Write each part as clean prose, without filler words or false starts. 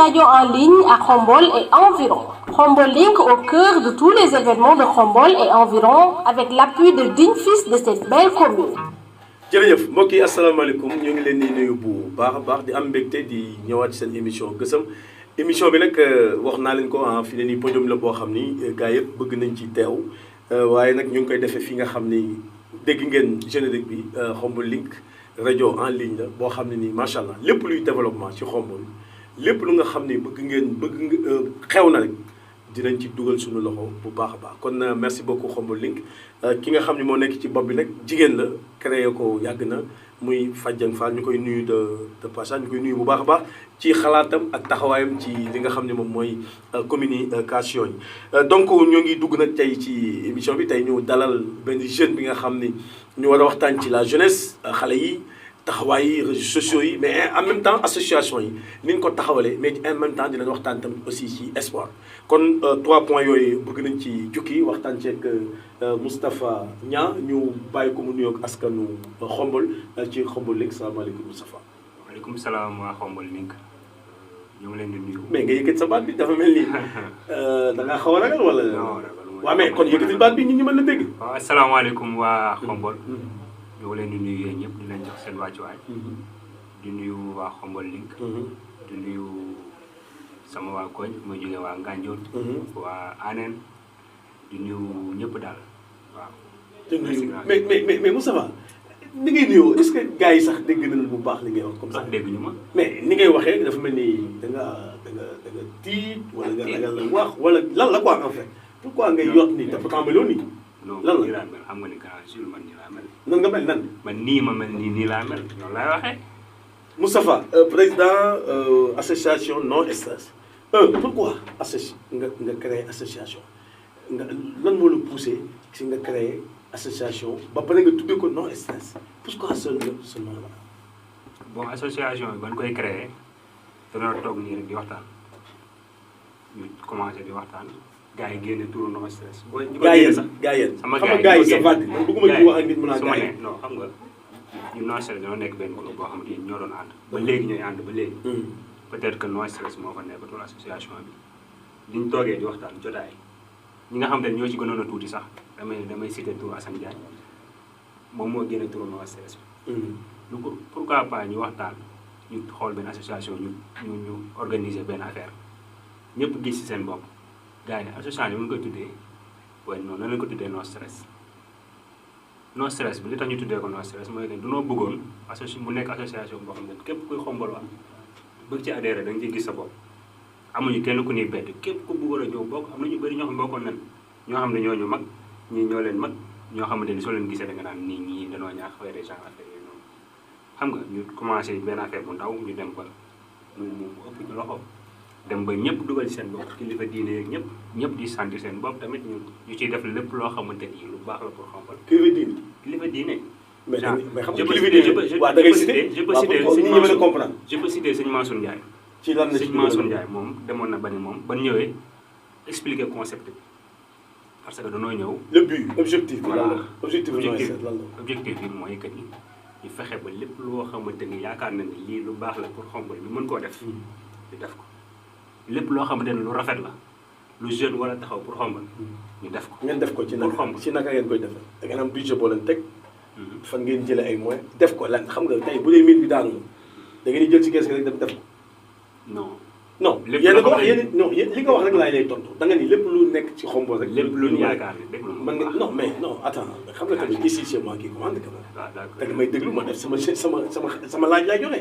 radio en ligne à Khombol et environ. Khombol Link au cœur de tous les événements de Khombol et environ avec l'appui de dignes fils de cette belle commune. jërëjëf mbokk yi asalaamaaleykum ñu ngi leen di nuyu bu baax a baax di am mbégte di ñëwaat seen émission Gësëm émission bi nag wax naa leen ko fi ne nii podium la boo xam ni gars yëpp bëgg nañ ci teew waaye nag ñu ngi koy defee fi nga xam ni dégg ngeen générique bi Khombol Link rajo en ligne la boo xam ne nii macha allah lépp luy développement ci Khombol lépp lu nga xam ni bëgg nga xew na rek dinañ ci dugal suñu loxo bu baax a baax kon merci beaucoup Khombol Link ki nga xam ne moo nekk ci bopp bi nag jigéen la créé ko yàgg na muy Fadiang Fall ñu koy nuyu de passage ñu koy nuyu bu baax a baax ci xalaatam ak taxawaayam ci li nga xam ne moom mooy communication yi. donc ñoo ngi dugg nag tey ci émission bi tey ñu dalal benn jeune bi nga xam ni ñu war a waxtaan ci la jeunesse xale yi. taxawaay yi réseaux sociaux yi mais en même temps association yi ni ñu ko taxawalee mais en même temps dinañ waxtaan tamit aussi ci espoir kon 3 points yooyu bëgg nañ ci jukki waxtaan ceeg Moustapha Niang ñu bàyyi ko mu nuyoog askanu Khombol ci Khombol Link salaamaaleykum Moustapha. waaleykum salaam waa Khombol Link ñu ngi leen di nuyu. mais nga yëkkat sa baat bi dafa mel ni da ngaa xaw a ragal wala. non ragal waaw mais kon yëkkati baat bi nit ñi mën na dégg. waaw asalaamaaleykum waa Khombol. ñu ngi leen di nuyu yéen ñëpp di leen jox seen wàccuwaay. di nuyu waa Khombol Link. di nuyu sama waa koñ ma jógee waa Nganjoon. waa Anen di nuyu ñëpp daal waaw. mais Moustapha ni ngay nuyoo est-ce que gars yi sax dégg nañu bu baax li ngay wax comme ça. dégg ñu ma. mais ni ngay waxee dafa mel ni da nga tiit wala nga ragal la wax wala lan la quoi en fait. pourquoi ngay yot nii dafa tàmbaloo nii. non lan la nii laa mel xam nga ni grand jour man nii laa mel. nan nga mel nan. man nii ma mel nii laa mel loolu laay waxee. Moustapha président association Non Stress pourquoi nga créé association nga lan moo la poussé si nga créé association ba pare nga tuddee ko Non Stress pourquoi ce nom là. bon association bi ban koy créé dañoo toog nii rek di waxtaan ñu commencé di waxtaan. gaa yi génne turu Non Stress. booy ñu ko génne sax gaa yéen sama xam nga gaa yi sa vague man bëgguma ci wax ak nit mu naan gaa yi non xam nga ñun Non Stress dañoo nekk benn groupe boo xam ne ñoo doon ànd ba léegi ñooy ànd ba léegi. peut-être que Non Stress moo fa nekkatul association bi. liñ toogee di waxtaan jotaay ñi nga xam ne ñoo ci gënoon a tuuti sax damay citer turu Assane Diagne moom moo génne turu Non Stress bi. lu ko pourquoi pas ñu waxtaan ñu xool benn association ñu organiser benn affaire ñëpp gis ci seen bopp. gaa yi ne association bi ñu koy tuddee waaye noonu nan la ko tuddee Non Stress Non Stress bi li tax ñu tuddee ko Non Stress mooy que dunoo bëggoon mu nekk association boo xam ne képp kuy Khombol waa bëgg ci adhéré da nga ciy gis sa bopp. amuñu kenn ku ñuy bett képp ku bëggoon a ñëw bokk am na ñu bëri ñoo xam ne bokkoon nañ ñoo xam ne ñoo ñu mag ñii ñoo leen mag ñoo xamante ni soo leen gisee da nga naan nii ñii dañoo ñaax fay des gens affaire yooyu noonu xam nga ñu commencé benn affaire bu ndaw ñu dem ba mu ëpp ñu loxo. dem ba ñëpp dugal ci seen bopp kilifa diine yeeg ñëpp di sentir seen bopp tamit ñu ciy def lépp loo xamante ni lu baax la pour Khombol. kilifa diine. mais xam nga je kilifa diine waaw da ngay citer je peux citer sëñ Mansour Ndiaye. ci lan la ci sëñ Mansour Ndiaye moom demoon na ba ni moom ban ñëwee expliquer concept bi parce que dañoo ñëw. le but objectif bi voilà lan la objectif bi mooy que ni ñu fexe ba lépp loo xamante ni yaakaar na ni lii lu baax la pour Khombol ñu mën koo def. ñu def ko. lépp loo xamante ne lu rafet la lu jeune wala taxaw pour Khombol ñu def ko. ngeen def ko ci pour naka Khombol ci naka ngeen koy defee da ngeen am budget boo leen teg. fan ngeen jëlee ay moyens def ko lan xam nga tey bu dee 1000 bi daanu da ngeen di jël ci kees gi rek def ko. non lépp yéen a ko wax yéen non li nga wax rek laay lay tontu da nga ni lépp lu nekk ci Khombol rek. lépp lu ñu yaakaar ne déglu man nga non mais non attends xam nga tamit ici c'est moi qui commande quand même. waaw d'accord da nga may déglu ma def sama laaj laay joxe.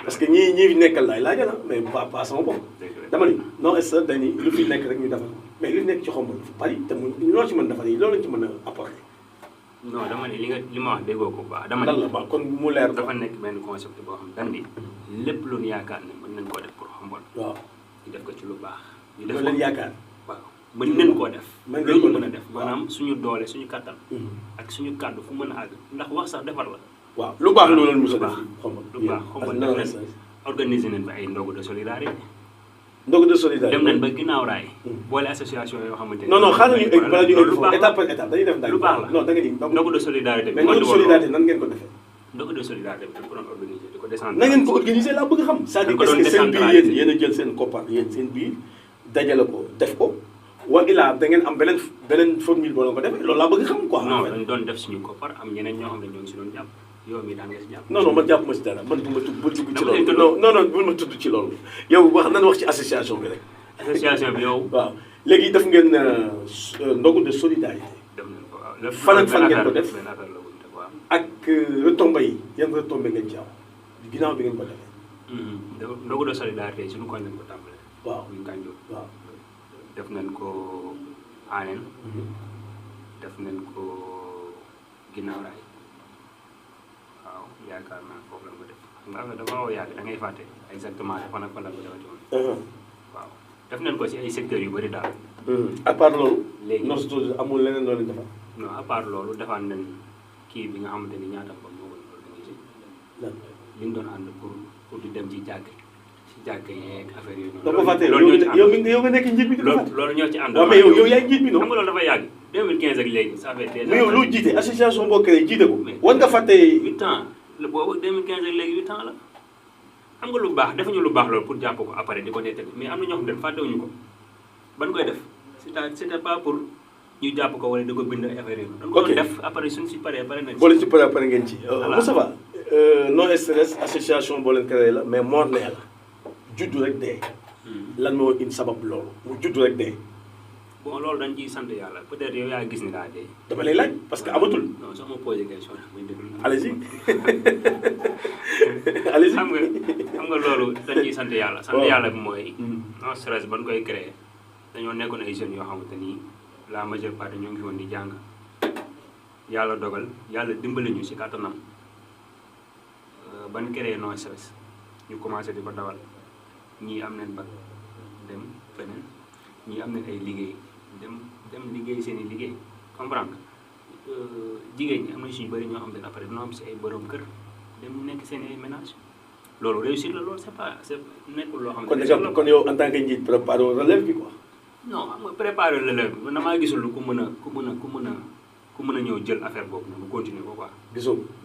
parce que ñii nekkal laay laajal ah mais pas sama bopp. dama ni non est-ce que dañuy lu fi nekk rek ñu defal mais lu nekk ci Khombol dafa bari te mu loo ci mën defal yi loolu lañ ci mën a apporter. non dama ne li ma wax déggoo ko baax dama lan la ba kon mu leer dafa nekk benn concept boo xam dandi lépp lu ñu yaakaar ne mën nañ koo def pour Khombol. waaw ñu def ko ci lu baax. ñu def leen yaakaar. waaw mën nañ koo def. mën ngeen ko mën a def maanaam suñu doole suñu kattan. ak suñu kàddu fu mën a àgg ndax wax sax defar la. waaw lu baax loolu la mos a def Khombol. lu baax Khombol def nañ organiser nañ ba ay ndogu de solidarité. ndogu de solidarité dem nañ ba ginnaaw raay. boole association yoo xamante ne. non xaaral ñu egg balaa ñu egg foofu lu étape par étape dañuy def ndànk. lu baax la non da nga di ndogu de solidarité bi. mais ndogu de solidarité nan ngeen ko defee. ndogu de solidarité bi dañ ko doon organiser di ko na ngeen ko organiser laa bëgg xam. c'est-à-dire est-ce que seen biir yéen a jël seen koppar yéen seen biir dajale ko def ko wa ilaa da ngeen am beneen formule boo leen ko defee loolu laa bëgg xam quoi. non dañ doon def suñu koppar am ñeneen ñoo xam ne ñoo ngi si doon jàpp yow mii daan nga si jàpp. non man jàpp ma si dara man bu ma dugg ci loolu non bul ma tudd ci loolu yow nan wax ci association bi rek. association bi yow. waaw léegi def ngeen ndogu de solidarité. dem nañ ko waaw fan ak fan ngeen ko def benn affaire la wuñ def waaw. ak retombées yi yan retombées ngeen ci am ginnaaw bi ngeen ko defee. ndogu de solidarité suñu koñ lañ ko tàmbalee. waaw ñu Gandiol. waaw def nañ ko Anen. def nañ ko ginnaaw raay. waaw yaakaar naa foofu la ko def xam nga dafa xaw a yàgg da ngay fàtte exactement fan ak fan la ko defati woon. waaw def nañ ko si ay secteurs yu bëri daal. à part loolu. léegi amul leneen loolu defar. non à part loolu defaan nañ kii bi nga xamante ni ñaata ba moo ko organisé. li ñu doon ànd pour di dem ci jàkk yeeg affaire yooyu noonu. da ko fàtte yow nga nekk njiit bi. loolu ñoo ci ànd. waaw mais yow yaay njiit bi noonu. xam nga loolu dafa yàgg 2015 ak léegi ça fait déjà. mais yow loo jiite association boo créé jiite ko. war nga fàtte. 8 ans la boobu 2015 ak léegi 8 ans la. xam nga lu baax defuñu lu baax loolu pour jàpp ko après di ko nettali mais am na ñoo xam ne fàttewuñu ko ban koy def c'était pas pour ñu jàpp ko wala di ko bind ay affaire yi. dañ ko doon def après suñ si paree pare nañ. boo leen ci paree pare ngeen ci. Moustapha non stress association boo leen créé la mais mort nee la juddu rek dee. lan moo indi sabab loolu mu juddu rek dee. bon loolu dañ ciy sant yàlla peut-être yow yaa gis ni daa dee. dama lay laaj parce que amatul. non soo ma posé question muy déglu. allez-y allez-y. xam nga loolu dañ ciy sant yàlla. sant yàlla bi mooy. non stress ban koy créé dañoo nekkoon ay jeunes yoo xamante ni la majeure partie ñoo ngi woon di jàng yàlla dogal yàlla dimbali ñu si kàttanam ban créé non stress ñu commencé di ko dawal ñii am nañ bac dem feneen ñii am nañ ay liggéey dem liggéey seen i liggéey comprendre jigéen ñi am na suñu bëri ñoo xam ne après dina am si ay borom kër dem nekk seen ay ménage loolu réussir la loolu c'est nekkul loo xam ne. kon yow en tant que njiit préparé relève bi quoi. non xam nga préparé relève man damaa gisul ku mën a ñëw jël affaire boobu noonu continuer ko quoi.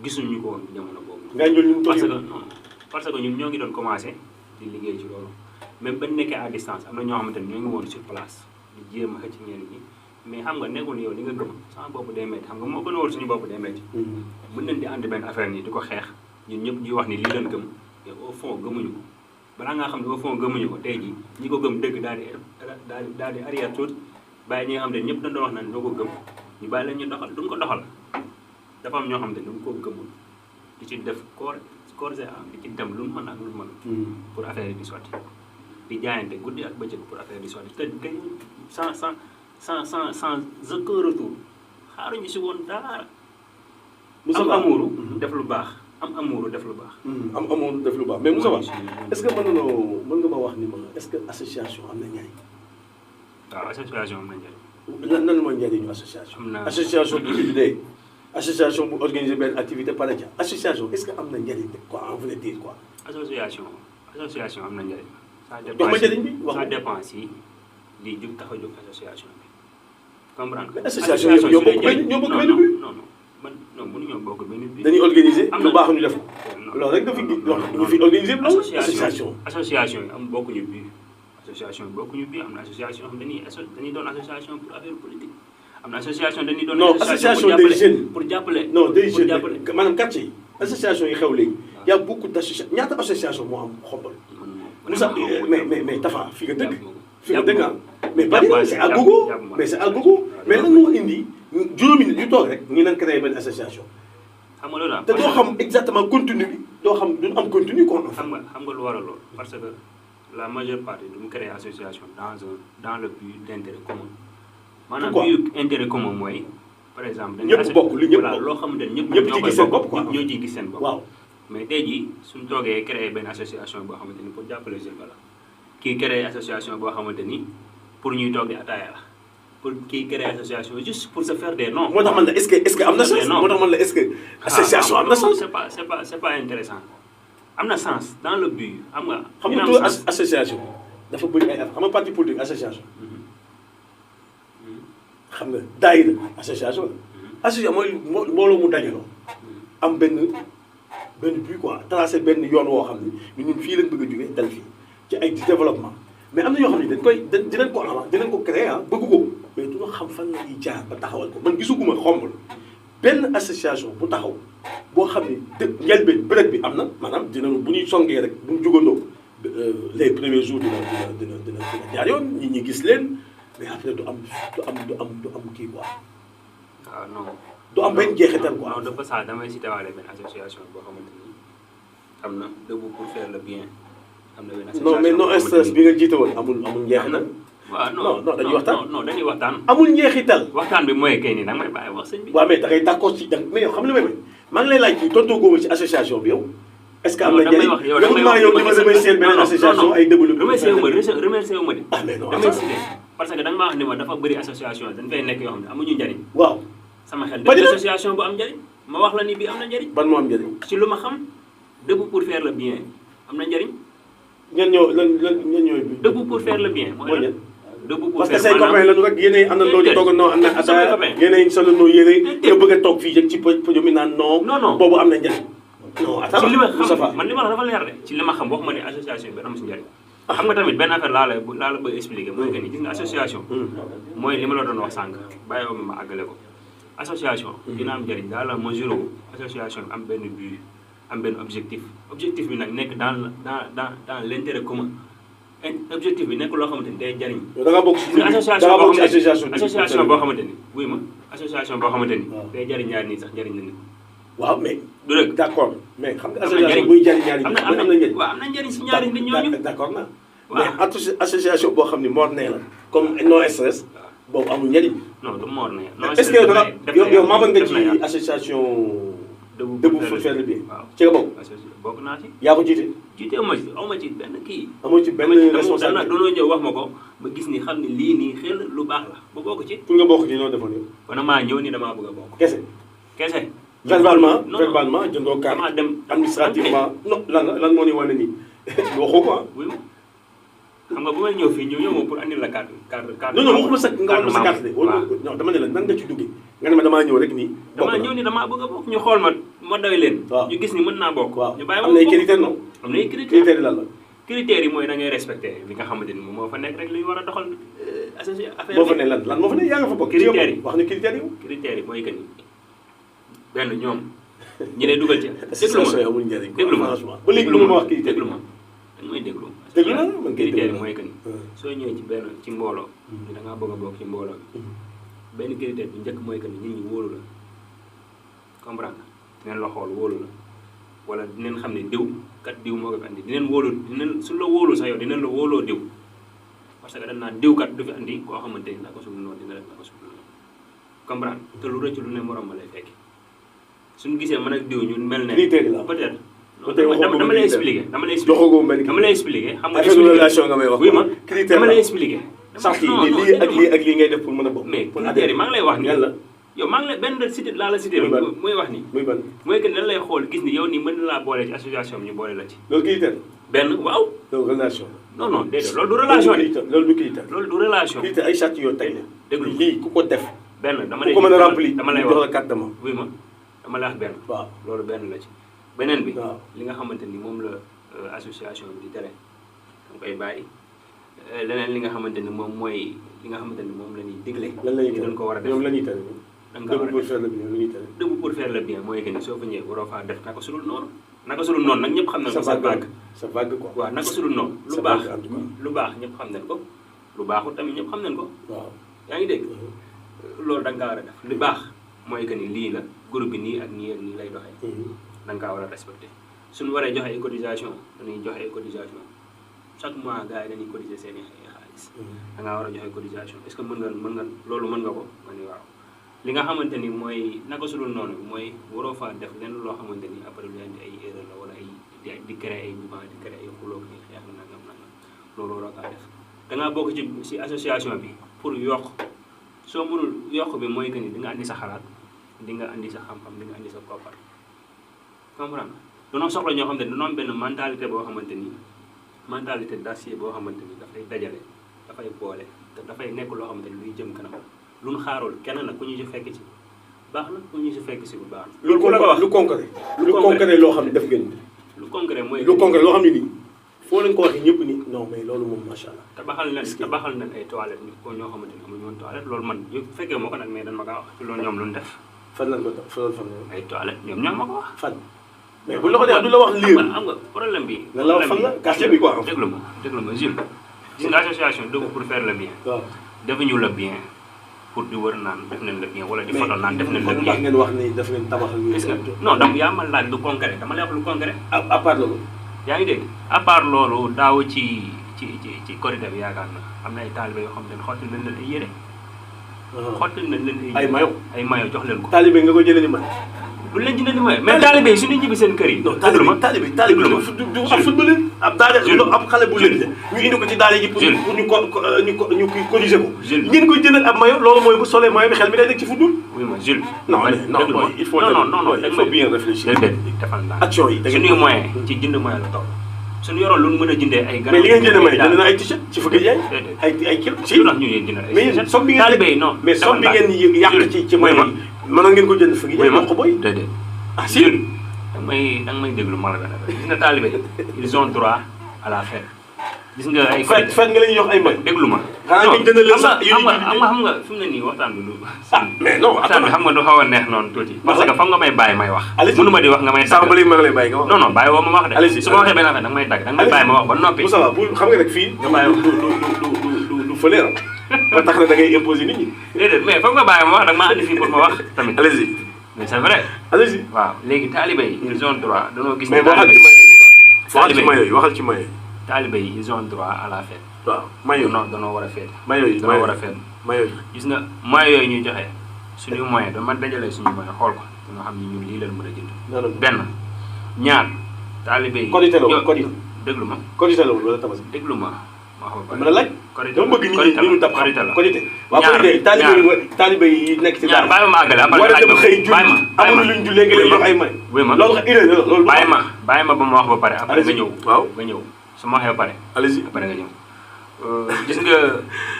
gisuñu ko woon jamono boobu. parce que ñun ñoo ngi doon commencé di liggéey ci loolu même ba nekkee à distance am na ñoo xamante ni ñoo ngi woon sur place di jéem a xëcc ñenn ñi mais xam nga nekkul yow li nga gëm sama bopp day métti xam nga moo gën a wóor suñu bopp day métti. mën nañ di ànd benn affaire nii di ko xeex ñun ñëpp ñuy wax ni lii leen gëm te au fond gëmuñu ko balaa ngaa xam ne au fond gëmuñu ko tey jii ñi ko gëm dëgg daal di arrière tuuti bàyyi ñi nga xam ne ñëpp dañ doon wax naan ñoo ko gëm ñu bàyyi leen ñu doxal duñ ko doxal dafa am ñoo xam ne duñ ko gëmul di ci def corps et âme di ci dem lu mu mën ak lu mu mën pour affaire yi di sotti di jaayante guddi ak bëccëg pour affaire yi di sotti te gañ sans aucun retour xaaruñu si woon dara am amuuru def lu baax am amuuru def lu baax mais Moussa Ba est-ce que mën nga ma wax ni ma est-ce que association am na njariñ. waaw association am na njariñ. lan mooy njariñu association. association bu tuddee association bu organiser benn activité par exemple association est-ce que am na njariñ quoi on voulait dire quoi. association am na njariñ. ça dépend si lii jug tax a jóg association bi comprendre nga. association yëpp ñoo bokk benn but. non mënuñoo bokk benn but. dañuy organiser lu baax ñu def ko. loolu rek nga fi ñu fi organiser loolu. association yi am bokkuñu but. association yi bokkuñu but am na association yoo xam dañuy doon association pour affaire politique am na association dañuy doon. non association des jeunes pour jàppale. non des jeunes maanaam quartier yi association yi xew léegi y' a beaucoup d' association ñaata association moo am xombal. Moussa mais Tafa fi nga dëkk. fi nga dëkk mais bari na c' est à gogo mais c' est à gogo mais lan moo indi juróomi nit yu toog rek ñu leen créé benn association. xam nga loolu daal te doo xam exactement contenu bi doo xam duñ am contenu quoi. xam nga lu waral loolu parce que la majeure partie du mu créer association dans le but d' intérêt commun. maanaam but intérêt commun mooy. par exemple ñëpp bokk li ñëpp bokk loo xamante ne ñëpp ci gis seen bopp quoi ñoo ciy gis seen bopp. waaw mais tey jii suñ toogee créer benn association boo xamante ni pour jàppale jeune la kii créer association boo xamante ni pour ñuy toog di ataaya la pour kii créer association juste pour se faire des noms. moo tax man la est-ce que am na sens moo tax man la est-ce que association am na sens. c'est pas intéressant am na sens dans le but xam nga. xam nga tur association dafa bëri ay xam nga parti politique association. xam nga daayira association la. association mooy mbooloo mu dajaloo am benn benn but quoi tracé benn yoon woo xam ni ñun fii lañ bëgg a jógee dal fii ci ay développement mais am na ñoo xam ne dinañ ko am dinañ ko créer bëgg ko mais du ñu xam fan la ñuy jaar ba taxawal ko man gisuguma xombal benn association bu taxaw boo xam ne njëlbeen bëreet bi am na maanaam dinañu bu ñuy songee rek bu ñu jugandoo les premiers jours dina jaar yoon ñi gis leen mais après du am kii quoi. waaw non. du am benn jeexital quoi. non de passage damay cité waale benn association boo xamante ni am na debout pour faire le bien. am na benn association non mais non stress bi nga jiite woon amul njeexital. waaw non dañuy waxtaan non dañuy waxtaan. amul njeexital. waxtaan bi mooy kay ni nag may bàyyi wax sëñ bi. waaw mais da ngay d'accord ci mais yow xam nga li may maa ngi lay laaj ci tontu góobu ci association bi yow. est-ce que am na njëriñ yow yow dama remercier benn association ay déglu. remercier wu ma de. ah mais non parce que da nga maa wax ni ma dafa bëri association dañ fay nekk yoo xam ne amuñu njëriñ. waaw sama xel def association bu am njëriñ ma wax la ni bii am na njëriñ. ban moo am njëriñ. ci lu ma xam debout pour faire le bien am na njëriñ. ñan ñooy. debout pour faire le bien. mooy ñan debout pour parce que faire say copains lañu rek yéenay àndandoo di toogandoo ànd ak ataaya yéenay solandoo yéenay nga bëgg a toog fii rek ci podium mi naan non boobu am na njëriñ. non attends ci li ma xam man li ma la dafa leer de ci li ma xam wax ma ne association bi am si njëriñ. xam nga tamit benn affaire laa la bëgg expliquer mooy que ni gis nga association. mooy li ma la doon wax sànq bàyyi woo ma àggale ko. association dina am njëriñ dans la mesure où association bi am benn but am benn objectif bi nag nekk dans l'intérêt commun. objectif bi nekk loo xamante ni day jariñ. da nga bokk ci association boo xamante ni wuy ma association boo xamante ni. day jariñ ñaari nii sax jariñ na nit. waaw mais. du dëgg d'accord mais xam nga association buy jariñ ñaari nit am na njëriñ. waaw am na njëriñ si ñaari nit ñooñu. d'accord na mais association boo xam ni mort nee la comme non stress boobu amul njëriñ. non du mort nee. est-ce que yow maa nga ci association. debout pour faire le bien. waaw ci nga bokk. bokk naa ci. yaa ko jiite. jiite aw ma ci benn kii. amoo ci benn responsabilité doonoo ñëw wax ma ko ba gis ni xam ni lii nii xel lu baax la ba bokk ci. pour nga bokk ci noo defoon yow. kon maa ñëw ni damaa bëgg a bokk. kese. verbalement jëndoo carte damaa dem administrativement non lan moo ni wane nii waxoo ko oui xam nga bu may ñëw fii ñëw ma pour andil la carte. non waxuma sa nga war sa carte de. non dama ne la nan nga ci duggee nga ne ma damaa ñëw rek nii. damaa bëgg a bokk ñu xool ma doy leen. waaw ñu gis ni mën naa bokk. waaw ñu bàyyi ma am na ay critères non. am na ay critères critères yi lan la. critères yi mooy da ngay respecté li nga xamante ni moom moo fa nekk rek li ñu war a doxal associé affaire moo fa ne lan moo fa ne yaa nga fa bokk. critères yi wax ne critères yi. critères yi mooy que ni benn ñoom ñi lay dugal ci. association yi amul njëriñ déglu ma franchement ba léegi lu ma wax critères déglu ma dañ may déglu. déglu na man kay critères yi mooy que ni soo ñëwee ci benn ci mbooloo ni da ngaa bëgg a bokk ci mbooloo bi benn critère bi njëkk mooy que ni nit ñi wóolu la comprendre dinañ la xool wóolu la wala dinañ xam ne diw kat diw moo ko fi andi dinañ wóolu dinañ su la wóolu sax yow dinañ la wóoloo diw parce que dañ naan diw kat du fi andi koo xamante ni naka suñu noonu dina def naka suñu noonu comprendre te lu rëcc lu ne morom ma lay fekki suñu gisee man ak diw ñu mel ne peut-être dama lay expliquer dama lay expliquer xam nga relation nga may wax oui ma dama lay expliquer sax yi lii ak lii ngay def pour mën a bokk mais critères yi maa ngi lay wax ni yàlla yow maa ngi lay benn cité laa la cité mooy wax ni mooy que dañ lay xool gis ni yow nii mën na laa boole ci association bi ñu boole la ci loolu critère benn waaw loolu relation non déedéet loolu du relation loolu du critère loolu du relation critère ay charte yoo teg déglu lii ku ko def benn dama ku ko mën a remplir dama lay jox la wax carte de membre oui ma dama lay wax benn waaw loolu benn la ci beneen bi waaw li nga xamante ni moom la association bi di tere danga koy bàyyi leneen li nga xamante ni moom mooy li nga xamante ni moom la ñuy digle lan la ñuy tere dañ ko war a def ñoom la ñuy tere da nga ko war a pour faire le bien la ñuy tere debout pour faire le bien mooy que ni soo fa ñëwee waroo faa def naka sudul noonu naka sudul noonu nag ñëpp xam nañ ko sa vague sa vague quoi waaw naka sudul noonu lu sa baax vague en tout cas lu baax ñëpp xam nañ ko lu baaxul tamit ñëpp xam nañ ko waaw yaa ngi dégg loolu da nga kaa war a def lu baax mooy que ni lii la groupe bi nii ak nii ak nii lay doxee da nga kaa war a respecté suñu waree joxe ay cotisation dañuy joxe ay cotisation chaque mois gars yi dañuy cotiser seen i xaalis da ngaa war a joxe cotisation est-ce que mën nga loolu mën nga ko ma ni waaw li nga xamante ni mooy naka su dul noonu mooy waroo faa def lenn loo xamante ni après lu leen di ay erreur la wala ay di créer ay mouvement di créer ay xuloo ay xeex nangam loolu waroo kaa def da ngaa bokk ci association bi pour yokk soo mënul yokk bi mooy que ni di nga andi sa xalaat di nga andi sa xam-xam di nga andi sa koppar comprendre danoo soxla ñoo xam ne dañoo am benn mentalité boo xamante ni mentalité d'acier boo xamante ni dafay dajale dafay boole te dafay nekk loo xamante ni luy jëm kanam lu ñu xaarul kenn nag ku ñu ci fekk ci baax na ku ñu si fekk si bu baax na. lu concret lu concret loo xam ne def ngeen. lu concret mooy. lu concret loo xam ne nii foo leen ko waxee ñëpp ni non mais loolu moom macha allah. tabaxal nañ ay toilettes ñu ko ñoo xamante ni amuñu woon toilette loolu man fekkee moo ko nag mais dañ ma kaa wax ci loolu ñoom lu ñu def. fan lañ ko def fan ay toilettes ñoom ñoo ma ko wax. fan mais bu la ko def du la wax lii. xam nga problème bi. nga la wax fan la quartier bi quoi. déglu ma Jules. gis nga association dëgg pour faire le bien. waaw defuñu le bien pour di wër naan def nañ le bien wala di foto naan def nañ le bien. ngeen wax ni daf ngeen tabax ak est-ce que non donc yaa ma laaj lu concret dama lay wax lu concret. à part loolu. yaa ngi dégg à part loolu daaw ci corridor bi yaakaar na am na ay taalibe yoo xam ne xottil nañ leen ay yére. xottil nañ leen ay mayo jox leen ko. taalibe nga ko jëlee ni man. du leen jëndee ni mayo mais taalibe yi su ñu ñibbi seen kër yi. non taalibe du ab football ab daara ab xale bu leen ñu indi ko ci daara ji pour ñu corriger ko. ngeen koy jëndal ab mayo loolu mooy bu solee mayo bi xel mi day nekk ci football. oui ma Jules. non il faut bien réfléchir. defal naa action yi da ngeen suñuy moyen ci jënd mayo la toll. suñu yoroon lu mën a jëndee ay garab mais li ngeen jënd may jënd na ay t-shirt ci fukki jaay ay kilo ci lu tax ñu ngeen jënd ay mais somme bi taalibe yi non mais somme bi ngeen yàq ci may mënoon ngeen ko jënd fukki jaay wax ko boy déedéet ah si da nga may déglu ma la gën a gis nga taalibe ils ont droit à la fête gis nga ay fête nga leen jox ay may déglu ma xanaa ngeen jënd leen sax xam nga fi mu ne nii waxtaan bi du mais non waxtaan bi xam nga du xaw a neex noonu tuuti parce que foog nga may bàyyi may wax mënu ma di wax nga may sànq ba léegi ma ngi lay bàyyi nga wax non bàyyi woo ma wax de su ma waxee benn affaire da nga may dagg da nga may bàyyi ma wax ba noppi Moussa bu xam nga nag fii nga bàyyi du fële la ba tax na da ngay imposer nit ñi déedéet mais foog nga bàyyi ma wax da nga maa andi fii pour ma wax tamit allez-y mais c'est vrai allez-y waaw léegi taalibe yi ils ont droit dañoo gis mais waxal ci mayo taalibe yi ils ont droit à la fête waaw mayo danoo war a fête mayo yi danoo war a fête mayo yi gis nga moyens yooyu ñuy joxe suñu moyen dama dajalee suñu moyen xool ko nga xam ni ñun lii leen mën a jënd benn ñaar taalibe yi kodité la kodité déglu ma kodité la wala tabaski déglu ma wax ba mën a laaj dama bëgg nit ñi ñu tab kodité waaw kodité taalibe yi nekk ci daal bàyyi ma àggale après war a dem xëy julli amul luñ jullee nga leen jox ay may loolu loolu bàyyi ma ba ma wax ba pare après nga ñëw waaw nga ñëw su ma waxee ba pare allez-y après nga ñëw gis nga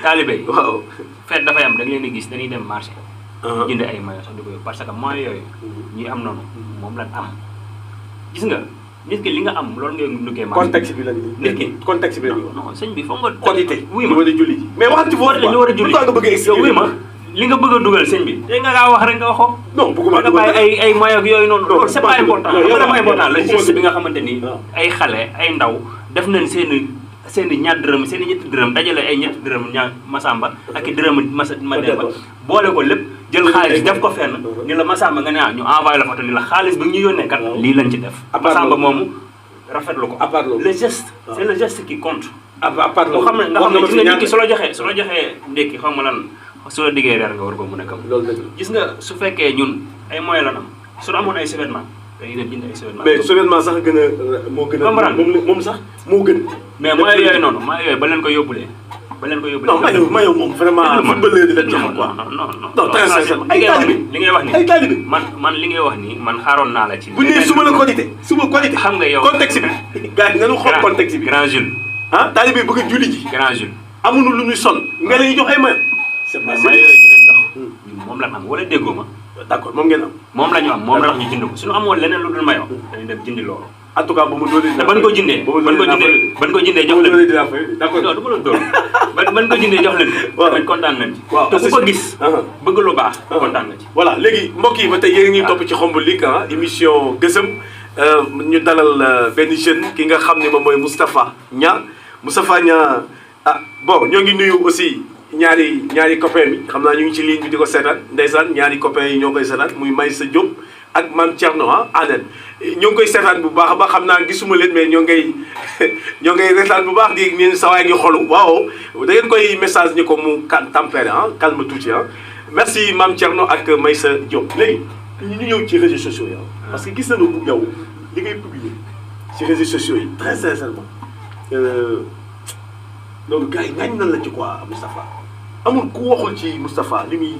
taalibe yi waaw fête dafay am da nga leen di gis dañuy dem marché jënd ay maillot sax di ko yóbbu parce que moyens yooyu ñuy am noonu moom lañ am gis nga nit ki li nga am loolu ngay duggee marché contexte bi la nit ki contexte bi la non sëñ bi foog nga kodité wuy ma war a julli ji mais waxal ci foofu ñu war a julli nga bëgg a expliquer wuy ma li nga bëgg a dugal sëñ bi te nga kaa wax rek nga waxoo non bëgguma nga bàyyi ay moyens yooyu noonu loolu c'est pas important xam nga important la geste bi nga xamante ni ay xale ay ndaw def nañ seen ñaar dërëm seen ñetti dërëm dajale ay ñetti dërëm ñaar Masamba ak i dërëm Mademba boole ko lépp jël xaalis def ko fenn ni la Masamba nga ne ñu envoyé la photo ni la xaalis bi ñu yónnee kat lii lañ ci def Masamba moomu rafetlu ko le geste c'est le geste qui compte à part nga xam ne gis nga nit ki su la joxee ndékki xam nga lan su la diggee reer nga war ko mën a kam gis nga su fekkee ñun ay moyens la am su amoon ay événement dañuy dem jënd ay événement mais événement sax gën a moo gën a moom sax moo gën mais moyens yooyu noonu moyens yooyu ba leen ko yóbbulee non mayo moom vraiment footballeur di la jox quoi non très sincèrement ay taalibe li ngay wax ni ay taalibe man li ngay wax ni man xaaroon naa la ci bu nee suba la kodité xam nga yow contexte bi gars yi nañu xool contexte bi grand Jules taalibe bëgg a julli ji grand Jules amuñu lu ñuy sol nga leen jox ay mayo c'est pas mayo yooyu ñu leen jox moom la am wala déggoo ma d'accord moom ngeen am moom la ñu am moom la tax ñu jënd ko suñu amoon leneen lu dul mayo dañuy dem jëndi loolu en tout cas ba mu doole ban ko jëndee jox leen d'accord non du ma la dóor ban ko jëndee jox leen dañ kontaan nañ ci te ku ko gis bëgg lu baax kontaan nga ci voilà léegi mbokk yi ba tey yéen ngi topp ci Khombole League émission gësëm ñu dalal benn jeune ki nga xam ne moom mooy Moustapha Niang bon ñoo ngi nuyu aussi ñaari copain bi xam naa ñu ngi ci ligne bi di ko seetaan ndeysaan ñaari copain yi ñoo koy seetaan muy Maysa Diop ak Mame Thierno Anen ñoo ngi koy seetaan bu baax a baax xam naa gisuma leen mais ñoo ngay reetaan bu baax di neen sawaay ngi xolu waaw da ngeen koy message ni ko mu tempéré calme tuuti merci Mame Thierno ak Maysa Diop léegi ñu ñëw ci réseaux sociaux yi parce que gis nañu yow li ngay publier ci réseaux sociaux yi très sincèrement loolu gars yi ngañ nan la ci quoi Moustapha amul ku waxul ci Moustapha li muy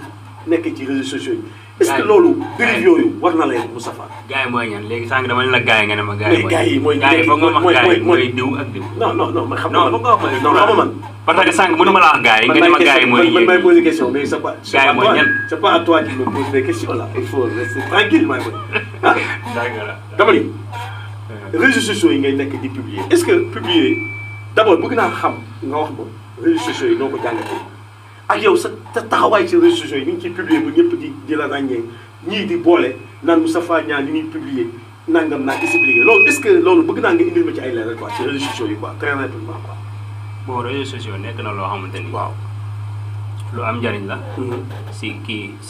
nekk ci réseaux sociaux yi est-ce que loolu dérive yooyu war na leen Moustapha gars yi mooy ñan léegi sànq dama ne la gars yi nga ne ma gars yi mooy foog nga wax gars yi mooy diw ak diw non mais xam non foog nga wax ma non xam man parce que sànq mënuma la wax gars yi nga ne ma gars yi mooy man may poser question mais c'est pas gars yi mooy ñan c'est pas à toi qui me pose des questions là il faut rester tranquille maa ngi d'accord dama ni réseaux sociaux yi ngay nekk di publier est-ce que publier d'abord bëgg naa xam nga wax ma réseaux sociaux yi noo ko jàngatee ak yow sa taxawaay ci réseaux sociaux yi ni ngi ciy publier ba ñëpp di la ràññee ñii di boole naan Moustapha Niang li ñuy publier nangam naa expliqué loolu est-ce que loolu bëgg naa nga indil ma ci ay leeral quoi ci réseaux sociaux yi quoi très rapidement quoi. bon réseaux sociaux nekk na loo xamante ni. waaw lu am njariñ la. si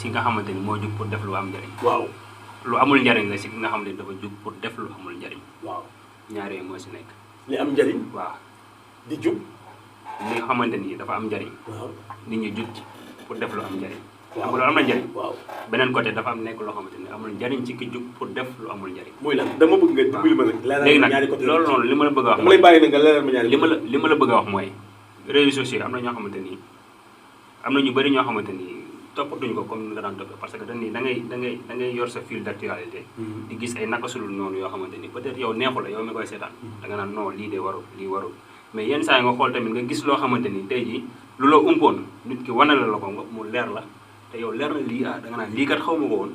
nga xamante ni moo jug pour def lu am njariñ. waaw lu amul njariñ la si ki nga xamante ni dafa jug pour def lu amul njariñ. waaw ñaar yooyu moo si nekk. li am njariñ. waaw di jug. li nga xamante ni dafa am njariñ. waaw nit ñi jug pour def lu am njariñ. xam nga loolu am na njariñ. waaw beneen côté dafa am nekk loo xamante ni amul njariñ ci ki jug pour def lu amul njariñ. mooy lan dama bëgg nga dimbali ma nag. léegi nag loolu noonu li ma la bëgg a wax. dama lay bàyyi nag nga leeral ma ñaari li ma la bëgg a wax mooy réseaux sociaux am na ñoo xamante ni am na ñu bëri ñoo xamante ni toppatuñ ko comme ni nga daan toppee parce que dañ ni da ngay yor sa fil d'actualité. di gis ay naka sulul noonu yoo xamante ni peut-être yow neexu la yow mi koy seetaan. da nga naan non lii de warul lii warul mais yenn saa yi nga xool tamit nga gis loo xamante ni tey jii lu la umpoon nit ki wane la ko nga mu leer la te yow leer na lii da nga naan lii kat xaw ma ko woon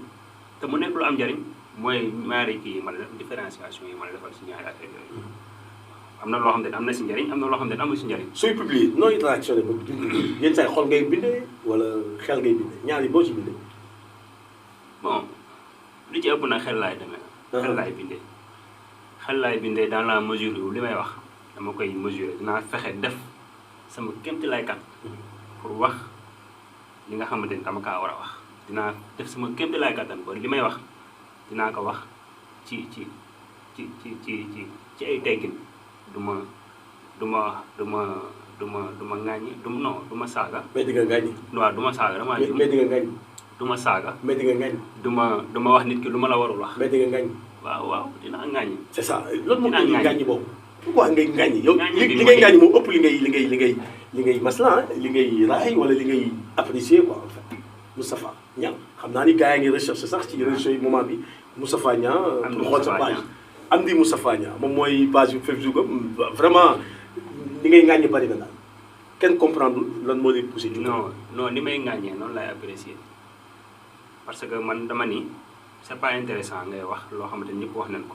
te mu nekk lu am njariñ mooy ñaari kii yi ma la def différenciation yi ma la defal si ñaari affaire yooyu. am na loo xam ne am na si njariñ am na loo xam ne amul si njariñ. sooy publier nooy réactionné ba yenn saa yi xol ngay bindee wala xel ngay bindee ñaar yi boo ci bindee. bon lu ci ëpp nag xel laay demee. xel laay bindee dans la mesure où li may wax dama koy mesurer dinaa fexe def sama kéemti lay kat pour wax li nga xamante ni dama kaa war a wax dinaa def sama kéemti lay kattan ba li may wax dinaa ko wax ci ay teggin. du ma ŋàññi du ma saaga. mais di nga ŋàññi. waaw du ma saaga damaa jum. mais di nga ŋàññi. du ma saaga. mais di nga ŋàññi. du ma wax nit ki lu ma la warul wax. mais di nga ŋàññi. waaw dinaa ŋàññi. c'est ça loolu moom dinaa ŋàññi boobu. pourquoi ngay ŋàññi yow li ngay ŋàññi moom ëpp li ngay masla li ngay raay wala li ngay apprécier quoi en fait Moustapha Niang xam naa ni gars yi ngi recherche sax ci réseaux yi moment bi Moustapha Niang. pour xool sa page Amdy Moustapha Niang moom mooy page Facebook am vraiment li ngay ŋàññi bari na daal kenn comprendre lan moo lay poussé. non ni may ŋàññee noonu lay apprécier parce que man dama ni c'est pas intéressant ngay wax loo xamante ni ñëpp wax nañ ko.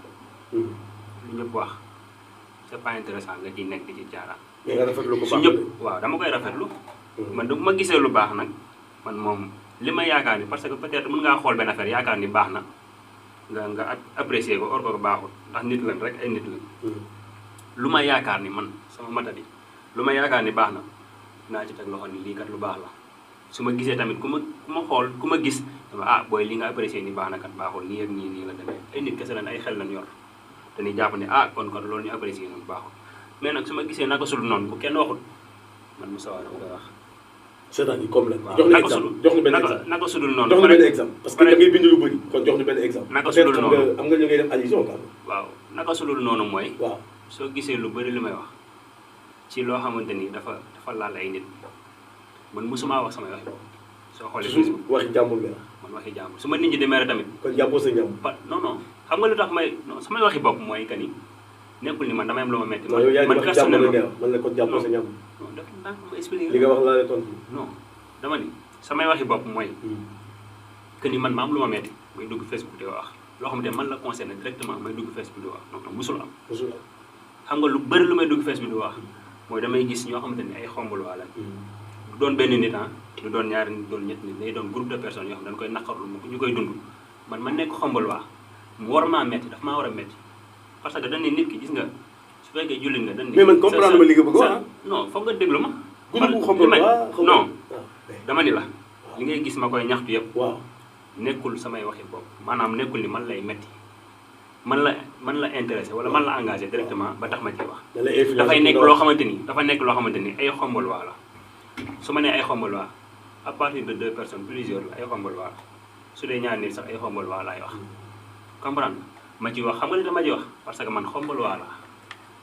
lu ñëpp wax c'est pas intéressant nga ciy nekk di ci jaaraan. mais nga rafetlu ko baax su ñëpp waaw dama koy rafetlu. man du ma gisee lu baax nag man moom li ma yaakaar ni parce que peut-être mën ngaa xool benn affaire yaakaar ni baax na. nga apprécier ko or ko baaxul ndax nit lañ rek ay nit lañ. lu ma yaakaar ni man sama matadi lu ma yaakaar ni baax na naa ci teg loxo ni lii kat lu baax la su ma gisee tamit ku ma xool ku ma gis dama booy li nga apprécier ni baax na kat baaxul nii ak nii la demee ay nit kese lañ ay xel lañ yor dañuy jàpp ne kon loolu ñu apprécier noonu baaxul mais nag su ma gisee naka sul noonu bu kenn waxul man Moussa Wade dama koy wax. c'est-à-dire comme la. jox ñu benn exemple naka sudul noonu. jox ñu benn exemple parce que da ngay bind lu bëri kon jox ñu benn exemple. naka sudul noonu am nga ñu ngay def allusion quoi. waaw naka sudul noonu mooy. waaw soo gisee lu bëri li may wax ci loo xamante ni dafa laal ay nit man mosuma wax samay waxi bopp. soo xoolee toujours waxi jàmbur nga man waxi jàmbur su ma nit ñi demee tamit. kon jàppoo sa jàmbur. non xam nga lu tax may samay waxi bopp mooy que ni nekkul ni man damay am lu ma metti. man personnellement man la kon jàppoo sa jàmbur. non def naa ko ma expliqué. li nga wax laa lay tontu. non dama ni samay waxi bopp mooy. que ni man ma am lu ma metti may dugg Facebook di wax loo xamante ne man la concerné directement may dugg Facebook di wax non musul am. xam nga lu bëri lu may dugg Facebook di wax mooy damay gis ñoo xamante ni ay xombal waa la. du doon benn nit du doon ñaari nit doon ñett nit day doon groupe de personnes yoo xam ne dañ koy naqarlu ñu koy dund man ma nekk xombal waa mu war maa metti daf maa war a metti parce que dañ ne nit ki gis nga su fekkee jullit nga dañ ne. mais man comprendre ma li nga bëgg wax non foog nga déglu ma. groupe xombal waa non dama ni la li ngay gis ma koy ñaxtu yëpp. waaw nekkul samay waxi bopp maanaam nekkul ni man lay metti man la intéressé wala man la engagé directement ba tax ma ciy wax. dafay nekk loo xamante ni ay xombal waa la su ma nee ay xombal waa à partir de 2 personnes plusieurs la ay xombal waa la su dee ñaar nit sax ay xombal waa laay wax comprendre ma ci wax xam nga li dama ci wax parce que man xombal waa la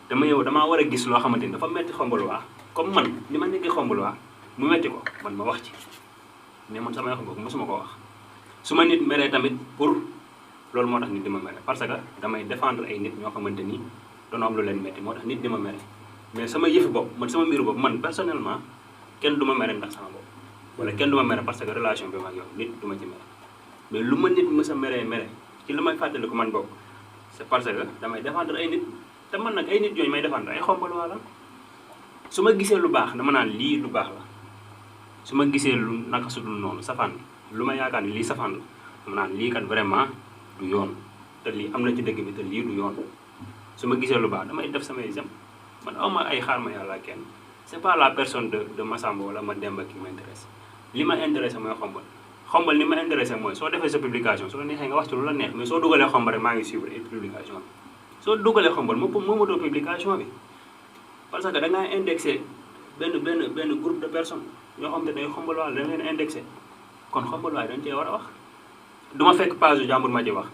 damaa war a gis loo xamante ni dafa metti xombal waa comme man ni ma nekkee xombal waa mu metti ko man ma wax ci mais man samay wax boobu mosuma ko wax su ma nit meree tamit pour loolu moo tax nit di ma mere parce que damay défendre ay nit ñoo xamante ni doon am lu leen metti moo tax nit di ma mere mais sama yëfi bopp man sama mbiru bopp man personnellement kenn du ma mere ndax sama bopp wala kenn du ma mere parce que relation bi ma ak yow nit du ma ci mere mais lu ma nit mës a mere ci lu may fàttali ko man bopp c'est parce que damay défendre ay nit te man nag ay nit yooyu may défendre ay xombal wala su ma gisee lu baax dama naan lii lu baax la su ma gisee lu naka su dul noonu safaan lu ma yaakaar ni lii safaan la dama naan lii kat vraiment du yoon te lii am na ci dëgg bi te lii du yoon su ma gisee lu baax damay def samay jëm man awma ay xaar ma yàlla kenn c'est pas la personne de Massamba wala ma Demba qui m'intéresse li ma intéressé mooy xombal ni ma intéressé mooy soo defee sa publication soo neexee nga wax ci lu la neex mais soo dugalee xombal rek maa ngi suivre ay publication bi soo dugalee xombal moomatoo publication bi parce que da ngaa indexé benn groupe de personnes ñoo xam te ne xombal waale dañ leen indexé kon xombal waale dañ cee war a wax du ma fekk page yu jàmbur ma ci wax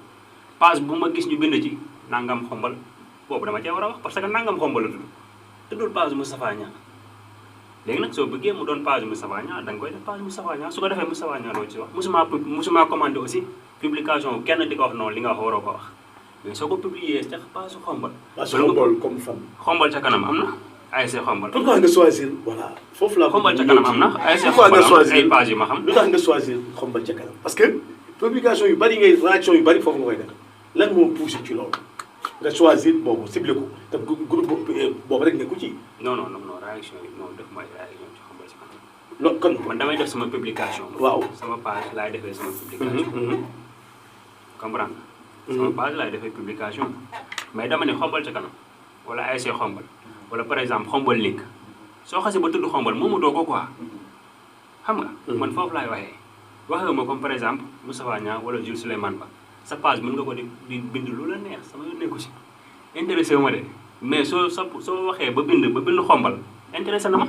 page bu ma gis ñu bind ci nangam xombal boobu dama cee war a wax parce que nangam xombal la tuddul page Moustapha Niang léegi nag soo bëggee mu doon page Moustapha Niang da nga koy def page Moustapha Niang su ko defee Moustapha Niang doo ci wax musuma commandé aussi publication kenn di ko wax noonu li nga wax waroo ko wax mais soo ko publier ca page xombal. xombal comme fan. xombal ca kanam am na ASC xombal. pourquoi nga choisir voilà foofu la. xombal ca kanam am na ASC xombal am ay page yu ma xam. lu tax nga choisir xombal ca kanam parce que publication yu bari ngay réaction yu bari foofu nga koy def lan moo poussé ci loolu nga choisir boobu ciblé ko te groupe boobu rek nekku ci. non réaction yi non def may réaction ci xombal ca kanam. loolu kon man damay def sama publication. waaw sama page laay defee sama publication. comprendre sama page laay defee publication mais dama ne xombal ca kanam wala ASC xombal wala par exemple xombal link soo xasee ba tudd xombal moomu doo ko quoi xam nga. man foofu laay waxee ma comme par exemple Moustapha Niang wala Jules Souleymane Ba sa page mën nga ko di bind lu la neex sama yoon nekku ci intéressé wu ma de mais soo waxee ba bind xombal intéressé na ma.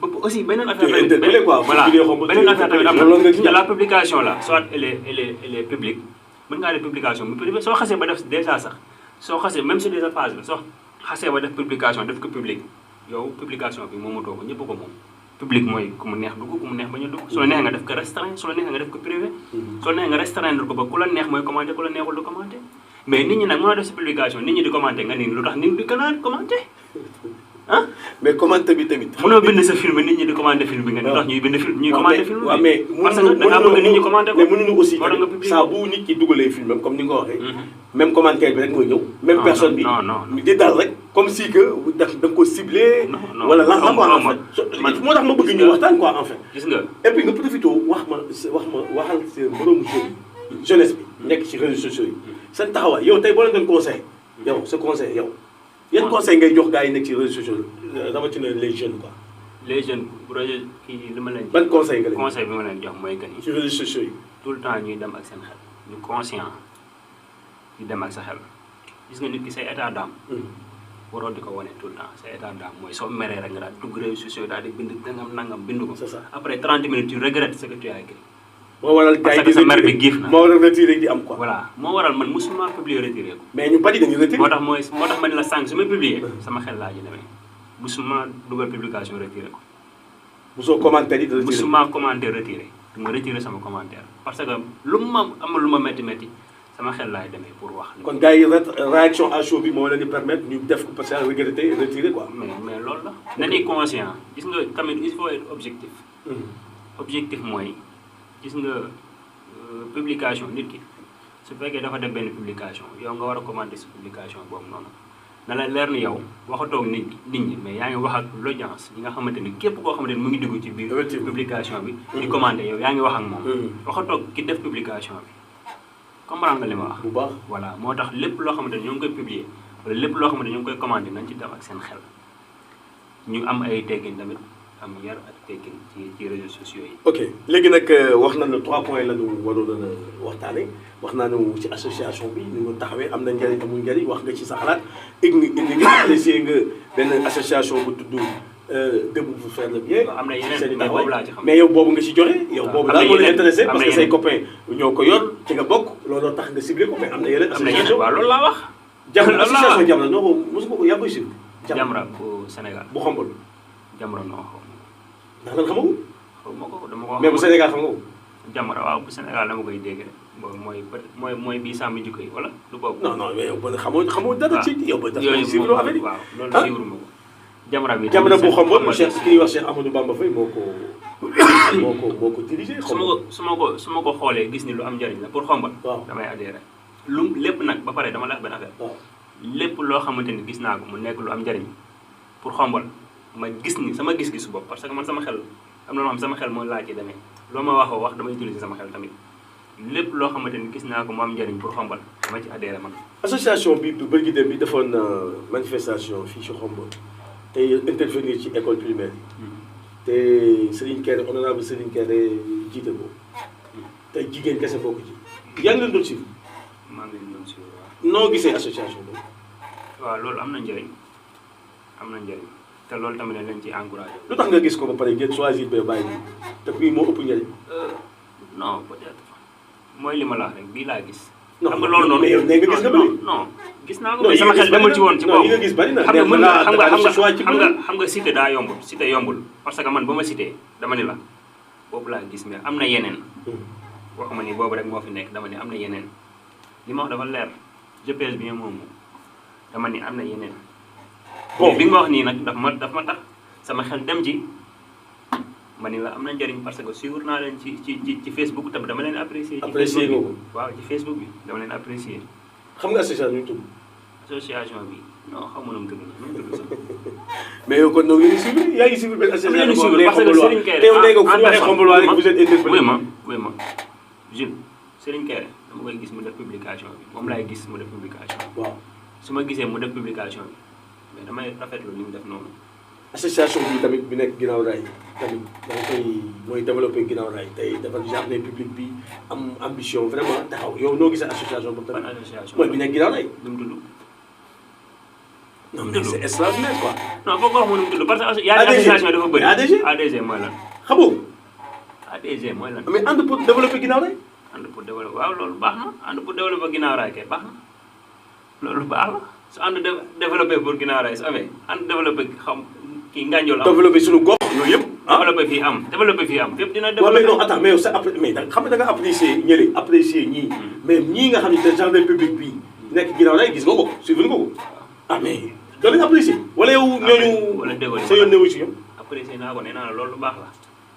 ba aussi beneen affaire tamit voilà beneen affaire tamit am na la publication là soit elle est publique mën ngaa def publication mu privé soo xasee ba def déjà sax soo xasee même si déjà page la soo xasee ba def publication def ko publique yow publication bi moomatoo ko ñëpp ko moom. public mooy ku mu neex dugg ku mu neex bañ a dugg su la neexee nga def ko restreint su la neexee nga def ko privé. su la neexee nga restreindre ko ba ku la neex mooy commenté ku la neexul du commenté mais nit ñi nag mënoo def si publication nit ñi di commenté nga ni lu tax nit di gën a commenté ah. mais commenté bi tamit. mënoo bind sa film nit ñi di commandé film bi nga ni lu tax ñuy bind film ñuy commandé film bi. waaw mais parce que da ngaa bëgg nit ñi commandé ko. mais mënuñu aussi war nga publier saa bu nit ki dugalee film comme ni nga ko waxee. même commentaire bi rek mooy ñëw. même personne bi non di dal rek comme si que da nga ko ciblé. wala lan la quoi en fait. moo tax ma bëgg ñu waxtaan quoi en fait. gis nga et puis nga profité waxal seen moroomu jeunesse bi nekk ci réseaux sociaux yi. seen taxawaay yow tey boo leen doon conseil yow sa conseil yow. yan conseil ngay jox gars yi nekk ci réseaux sociaux rawatina les jeunes quoi. les jeunes projet kii li ma leen. ban conseil nga leen conseil bi ma leen jox mooy que ni. ci réseaux sociaux yi. tout le temps ñuy dem ak seen xel ñu conscient ñu dem ak sa xel gis nga nit ki say état d'âme. waroo di ko wane tout le temps say état d'âme mooy soo meree rek nga daal dugg réseaux sociaux daal di bind nangam bind ko. c'est ça après 30 minutes tu regrettes ce que tu as écrit. moo waral gars yi parce que sa mer bi giif na moo waral retiré di am quoi. voilà moo waral man musuma publier retiré ko. mais ñu bari dañuy retiré. moo tax ma ne la sànq su ma publier sama xel laa ji demee musuma dugal publication retiré ko. musoo commentaire yi retiré musuma commentaire retiré du ma retiré sama commentaire parce que lu ma amul lu ma métti sama xel laay demee pour wax. kon gars yi réaction à chaud bi moo leen di permettre ñu def ko parce que regretté retiré quoi. mais loolu la. nañuy conscient gis nga tamit il faut être objectif. objectif mooy. gis nga publication nit ki su fekkee dafa def benn publication yow nga war a commenter sa publication boobu noonu na la leer ni yow waxatoog nit ñi mais yaa ngi wax ak l'audience ñi nga xamante ni képp koo xamante ni mu ngi dugg ci biir publication bi di commenter yow yaa ngi wax ak moom waxatoog ki def publication bi comprendre nga li ma wax bu baax voilà moo tax lépp loo xamante ni ñoo ngi koy publier wala lépp loo xamante ni ñoo ngi koy commenter nañ ci def ak seen xel ñu am ay teggin tamit am yar ak teggin ci réseaux sociaux yi. ok léegi nag wax nañu 3 points la ñu waroon a waxtaanee wax naa ne ci association bi ni mu taxawee am na njëriñ amul njëriñ wax nga ci sa xalaat indi nga apprécié nga benn association bu tudd Debout pour faire le bien. am na yeneen mais boobu laa ci xam. mais yow boobu nga ci joxe. yow boobu daal moo la intéressé parce que say copains ñoo ko yor ci nga bokk looloo tax nga ciblé ko mais am na yeneen. association waaw loolu laa wax. Jamra association Jamra noo ko mosu ko yaa koy suivre. Jamra bu Sénégal bu xombal. Jamra noo xaw ndax lan xamagu. xaw ma ko dama ko wax mais bu Sénégal xam nga ko. Jamra waaw bu Sénégal dama koy dégg rek. boobu mooy bii sàmm jikko yi wala du boobu. non non mais yow ba xamoo dara ci yow ba dafa yooyu suivre affaire yi waaw loolu suivre ma ko. Jamra bi Jamra bu Xombol Cheikh ki ñuy wax Cheikh Amadou Bamba Faye moo ko dirigé. su ma ko xoolee gis ni lu am njëriñ la pour Xombol. waaw damay adhéré lu lépp nag ba pare dama la wax benn affaire. waaw lépp loo xamante ni gis naa ko mu nekk lu am njëriñ pour Xombol ma gis ni sama gis-gisu bopp parce que man sama xel am na loo xam sama xel mooy laa ci demee loo ma wax damay utiliser sama xel tamit lépp loo xamante ni gis naa ko mu am njëriñ pour Xombol dama ci adhéré man. association bi bërgi dem bi defoon manifestation fii ci Xombol tey intervenir ci école primaire yi te Serigne Kéré honorable Serigne Kéré jiite ko tey jigéen kese bokk ci yaa ngi leen doon suivre. maa ngi leen doon suivre waaw. noo gisee association boobu. waaw loolu am na njëriñ te loolu tamit lañ ci encouragé. lu tax nga gis ko ba pare ngeen choisir ba bàyyi te bii moo ëpp njëriñ. non peut-être mooy li ma la wax rek bii laa gis. non xam nga loolu noonu mais yow nee nga gis nga bëri. non gis naa ko mais sama xel demul ci woon ci boobu. nga gis bari na xam nga cité daa yombul cité yombul parce que man ba ma cité dama ni la boobu laa gis mais am na yeneen. waxuma ni boobu rek moo fi nekk dama ni am na yeneen li ma wax dafa leer GPS bi moom dama ni am na yeneen. bon bi nga ma wax nii nag daf ma tax sama xel dem ci ma ni la am na njëriñ parce que suivre naa leen ci Facebook tamit dama leen apprécier. apprécier nga ko waaw ci Facebook bi dama leen apprécier. xam nga association bi tudd. association bi non xamu nu mu tudd sax. mais yow kon noo ngi suivre yaa ngi suivre benn association boobu parce que Serigne Kéré teew nee nga fu waxee Xombol rek vous êtes interpellé. oui ma Jules Serigne Kéré dama koy gis mu def publication bi moom laay gis mu def publication bi. waaw su ma gisee mu def publication bi mais damay rafetlu li mu def noonu. association bi tamit bi nekk ginnaaw raay tamit da nga koy mooy développé ginnaaw raay tey dafa jardin public bi am ambition vraiment taxaw yow noo gisee association boobu tamit. ban association mooy bi nekk ginnaaw raay. nu mu tudd. non mais c'est extraordinaire quoi. non foog nga wax ma nu mu tudd parce que yaa ngi association dafa bëri. ADG mooy lan. xamoo. ADG mooy lan. mais ànd pour développer ginnaaw raay. ànd pour développer waaw loolu baax na ànd pour développer ginnaaw raay kay baax na loolu baax la su ànd développer pour ginnaaw raay su amee ànd développer xam kii ngànjool am. développer suñu gox yooyu yëpp. développer fii am fépp dina développer. mais non attends mais yow sa mais xam nga da nga apprécier ñële apprécier ñii. mais ñii nga xam ne te jardin public bii nekk ginnaaw raay gis nga ko suivre nga ko ah mais doo leen apprécier wala yow ñooñu. wala déggoo sa yoon newu si ñoom. apprécier naa ko nee naa la loolu lu baax la.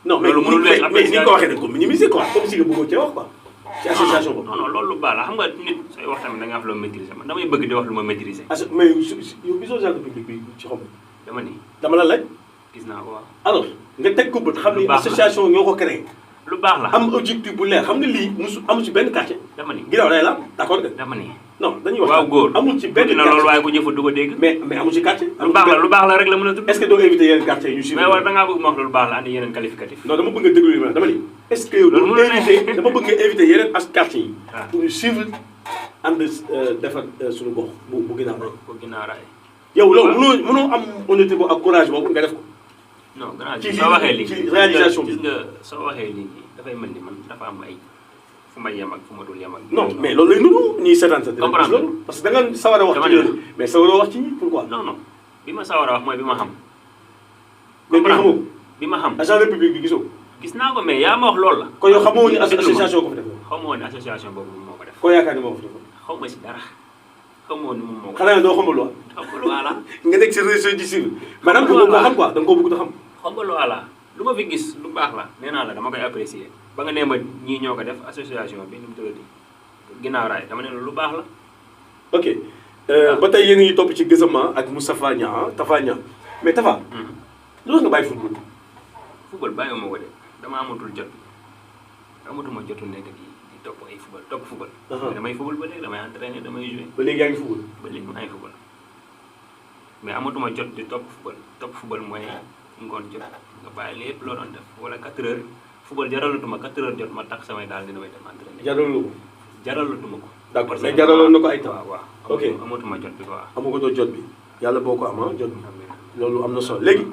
non mais ni nga ko waxee dañ ko minimiser quoi comme si nga bëggoo cee wax quoi. ci association boobu. non loolu lu baax la xam nga nit sooy wax tamit da nga wax loo maîtriser man damay bëgg di wax lu ma maîtriser. mais yow gisoo jardin public bi ci xom dama ni dama la laaj. gis naa ko waaw. alors nga teg ko bët xam ni association ñoo ko créé. lu baax la am objectif bu leer xam nga lii musu amu ci benn quartier. dama ni ginnaaw day la d'accord nga. dama ni non dañuy wax. waaw góor amul ci benn dina loolu waaye ku jëfut du ko dégg. mais amul ci quartier. lu baax la rek la mën a tudd. est-ce que doo invité yeneen quartier yu suivre. mais war da ngaa bëgg ma wax lu baax la andi yeneen qualificatif. non dama bëgg nga déglu li ma dama ni. est-ce que yow doo invité dama bëgg nga invité yeneen quartier yi. pour ñu suivre ànd defar suñu gox bu ginnaaw raay. bu ginnaaw raay. yow loolu mënoo am honnêteté boobu ak courage boobu nga def ko. non gannaaw ci soo waxee lii ci réalisation bi gis nga soo waxee lii dafay mel ni man dafa am ay fu may yem ak fu ma dul yem ak. non mais loolu lay nuru ñuy seetaan sa. comprendre loolu parce que da nga sawar a wax ci loolu mais sawaroo wax ci ñi pourquoi. non bi ma sawar a wax mooy bi ma xam. mais bi xamoo bi ma xam. agent république bi gisoo. gis naa ko mais yaa ma wax loolu la. kon yow xamoo ni association ko fa def. xaw ma woon ne association boobu moo ko def. koo yaakaar ni moo ko fa def. xaw ma si dara xaw ma woon ni moom moo ko. xanaa doo xamul loi. xaw ma lu ala. nga nekk si réseau di civil. maanaam da nga ko xam quoi da nga ko bëgg a xam. xaw ma lu ala lu ma fi gis lu baax la nee naa la dama koy apprécier ba nga nee ma ñii ñoo ko def association bi nu mu tuddati ginnaaw raay dama ne la lu baax la. ok ba tey yéen a ngi topp ci Gassama ak Moustapha Niang Tafa Niang mais Tafa. loolu nga bàyyi football. football bàyyiwuma ko de dama amatul jot amatuma jotu nekk di topp ay football. mais damay football ba léegi damay entraîner damay jouer. ba léegi yaa ngi football. ba léegi maa ngi football mais amatuma jot di topp football mooy ngoon jot nga bàyyi lépp loo doon def wala 4 heures football jaralatuma 4 heures jot ma tax samay daal di damay dem entraîner. jaralatuma ko. d'accord mais jaraloon na ko ay temps. waaw ok amatuma jot bi quoi. amatoo jot bi yàlla boo ko am jot bi. loolu am na solo léegi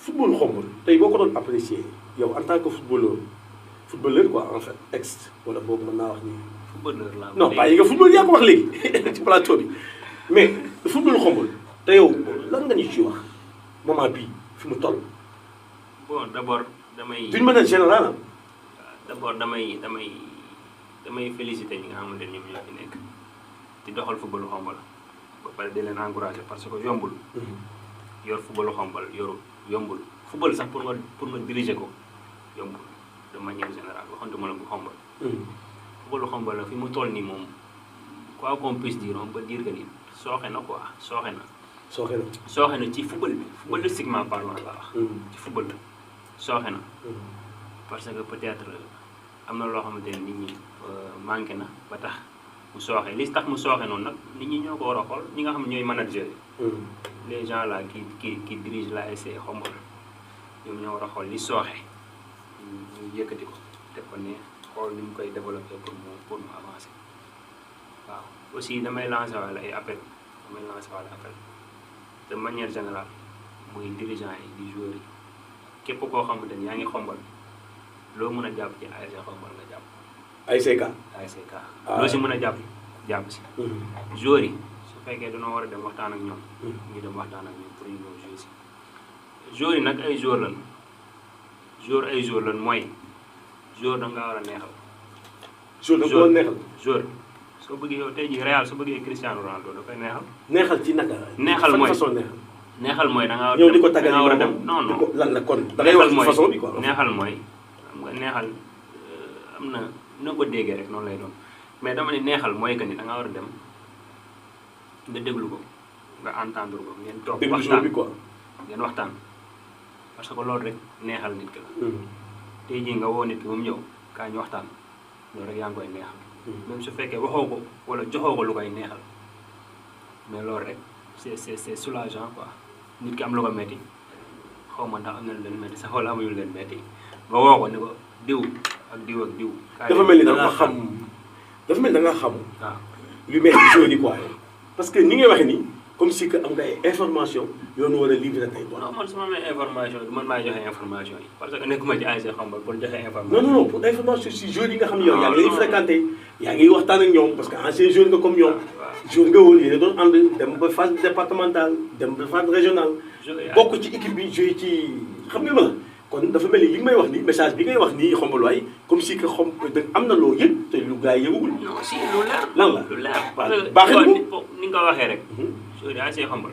football xombul tey boo ko doon apprécier yow en tant que footballeur quoi en fait ex wala boobu mën naa wax ni. footballeur laa non bàyyi nga football yaa ko wax léegi ci plateau bi mais football xombul te yow lan nga ñu ci wax moment bii fi mu toll. bon d'abord damay. d'une manière générale d'abord damay damay féliciter ñi nga xamante ne ñoom ñoo fi nekk di doxal footballu Xombol ba pare di leen encourager parce que yombul. yor footballu Xombol yombul football sax pour nga diriger ko yombul de manière générale waxantuma la bu Xombol. footballu Xombol la fi mu toll nii moom quoi qu'on puisse dire on peut dire que ni sooxe na quoi sooxe na ci football bi footballistiquement parlant laa wax. ci football la sooxe na. parce que peut-être am na loo xamante ne nit ñi manqué na ba tax mu sooxe li tax mu sooxe noonu nag nit ñi ñoo ko war a xool ñi nga xam ne ñooy manager les gens là qui dirigent l'ASC Xombol ñoom ñoo war a xool li sooxe ñu yëkkati ko te ko ne xool ni mu koy développer pour mu avancer waaw aussi damay lancer wala ay appel de manière générale muy dirigeant yi di joueurs yi képp koo xamante ni yaa ngi Xombol loo mën a jàpp ci ASC Xombol nga jàpp. ASC loo si mën a jàpp si. joueurs yi su fekkee dañoo war a dem waxtaan ak ñoom. ñu dem waxtaan ak ñoom pour ñu ñëw jouer si. joueurs yi nag ay joueurs lan mooy joueur da nga war a neexal. joueur soo bëggee yow tey jii Real soo bëggee Cristiano Ronaldo da koy neexal. neexal ci naka. neexal mooy da nga ñëw di ko tàggat war a dem non lan la kon da ngay wax ci façon bi quoi. neexal mooy xam nga neexal am na noo ko déggee rek noonu lay doon mais dama ne neexal mooy que ni da nga war a dem nga déglu ko nga entendre ko ngeen toog waxtaan bi quoi. ngeen waxtaan parce que loolu rek neexal nit ki la. tey jii nga woo nit ki ba mu ñëw kaa ñu waxtaan loolu rek yaa ngi koy neexal. même su fekkee waxoo ko wala joxoo ko lu koy neexal mais loolu rek c'est soulageant quoi nit ki am lu ko metti xaw ma ndax am na lu leen metti sax wala amuñu leen metti nga woo ko ne ko diw ak diw ak diw. dafa mel ni da nga xam waaw lu metti joueur yi quoi parce que ni ngay waxee nii comme si que am nga ay information yoonu war a livrer tey. non man su ma amee information du man maay joxe information yi parce que nekkuma ci ASC Xombol pour joxe information. non pour information si joueurs yi nga xam ne yow yaa ngi lay fréquenté yaa ngi waxtaan ak ñoom parce que ancien joueur nga comme ñoom. joueur nga woon yéen a doon ànd dem ba phase départementale dem ba phase régionale. bokk ci équipe bi joué ci xam nga ma la kon dafa mel ni li may wax nii message bi ngay wax nii Xombol waay comme si que am na loo yëg te lu gars yi yëgugul. non si lu leer. lan la lu leer baaxee ni nga ko waxee rek. joueurs yi ASC Xombol.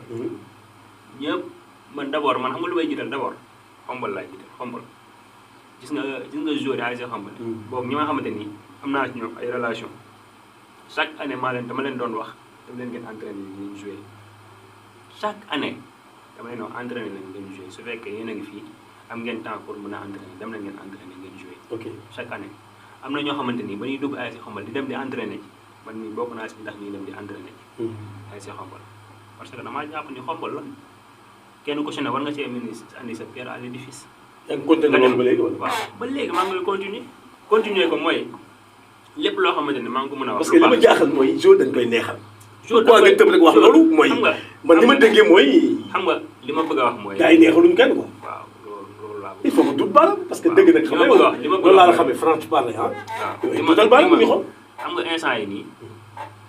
ñëpp man d'abord man xam nga lu may jiital d'abord Xombol laay jiital Xombol gis nga joueurs yi ASC Xombol. boobu ñi nga xamante ni am naa ci ñoom ay relation chaque année dama leen doon wax dama leen ngeen entraîné ñu joué chaque année dama leen wax entraîné leen ngeen joué su fekkee yéen a ngi fii am ngeen temps pour mën a entraîné dem leen ngeen entraîné ngeen joué. ok chaque année am na ñoo xamante ni ba ñuy dugg ASC Xombol di dem di entraîné ji man mii bokk naa si ndax ñuy dem di entraîné ji. ASC Xombol parce que damaa jàpp ni Xombol la kenn ku si ne war nga cee andi sa pierre à l'édifice. yaa ngi continué loolu ba léegi wala. waaw ba léegi maa ngi koy continuer ko mooy lépp loo xamante ne maa ngi ko mën a wax. parce que li ma jaaxal mooy jour dañ koy neexal. jour dañ koy tëb rek wax loolu mooy. xam nga man li ma déggee mooy. xam nga li ma bëgg a wax mooy. gars yi neexaluñ kenn quoi. waaw loolu laa bëgg. il faut que dut baaraam parce que dëgg nag. xam nga loolu laa la xamee franche parler ah. waaw dutal baaraam ñu xool. xam nga instant yi nii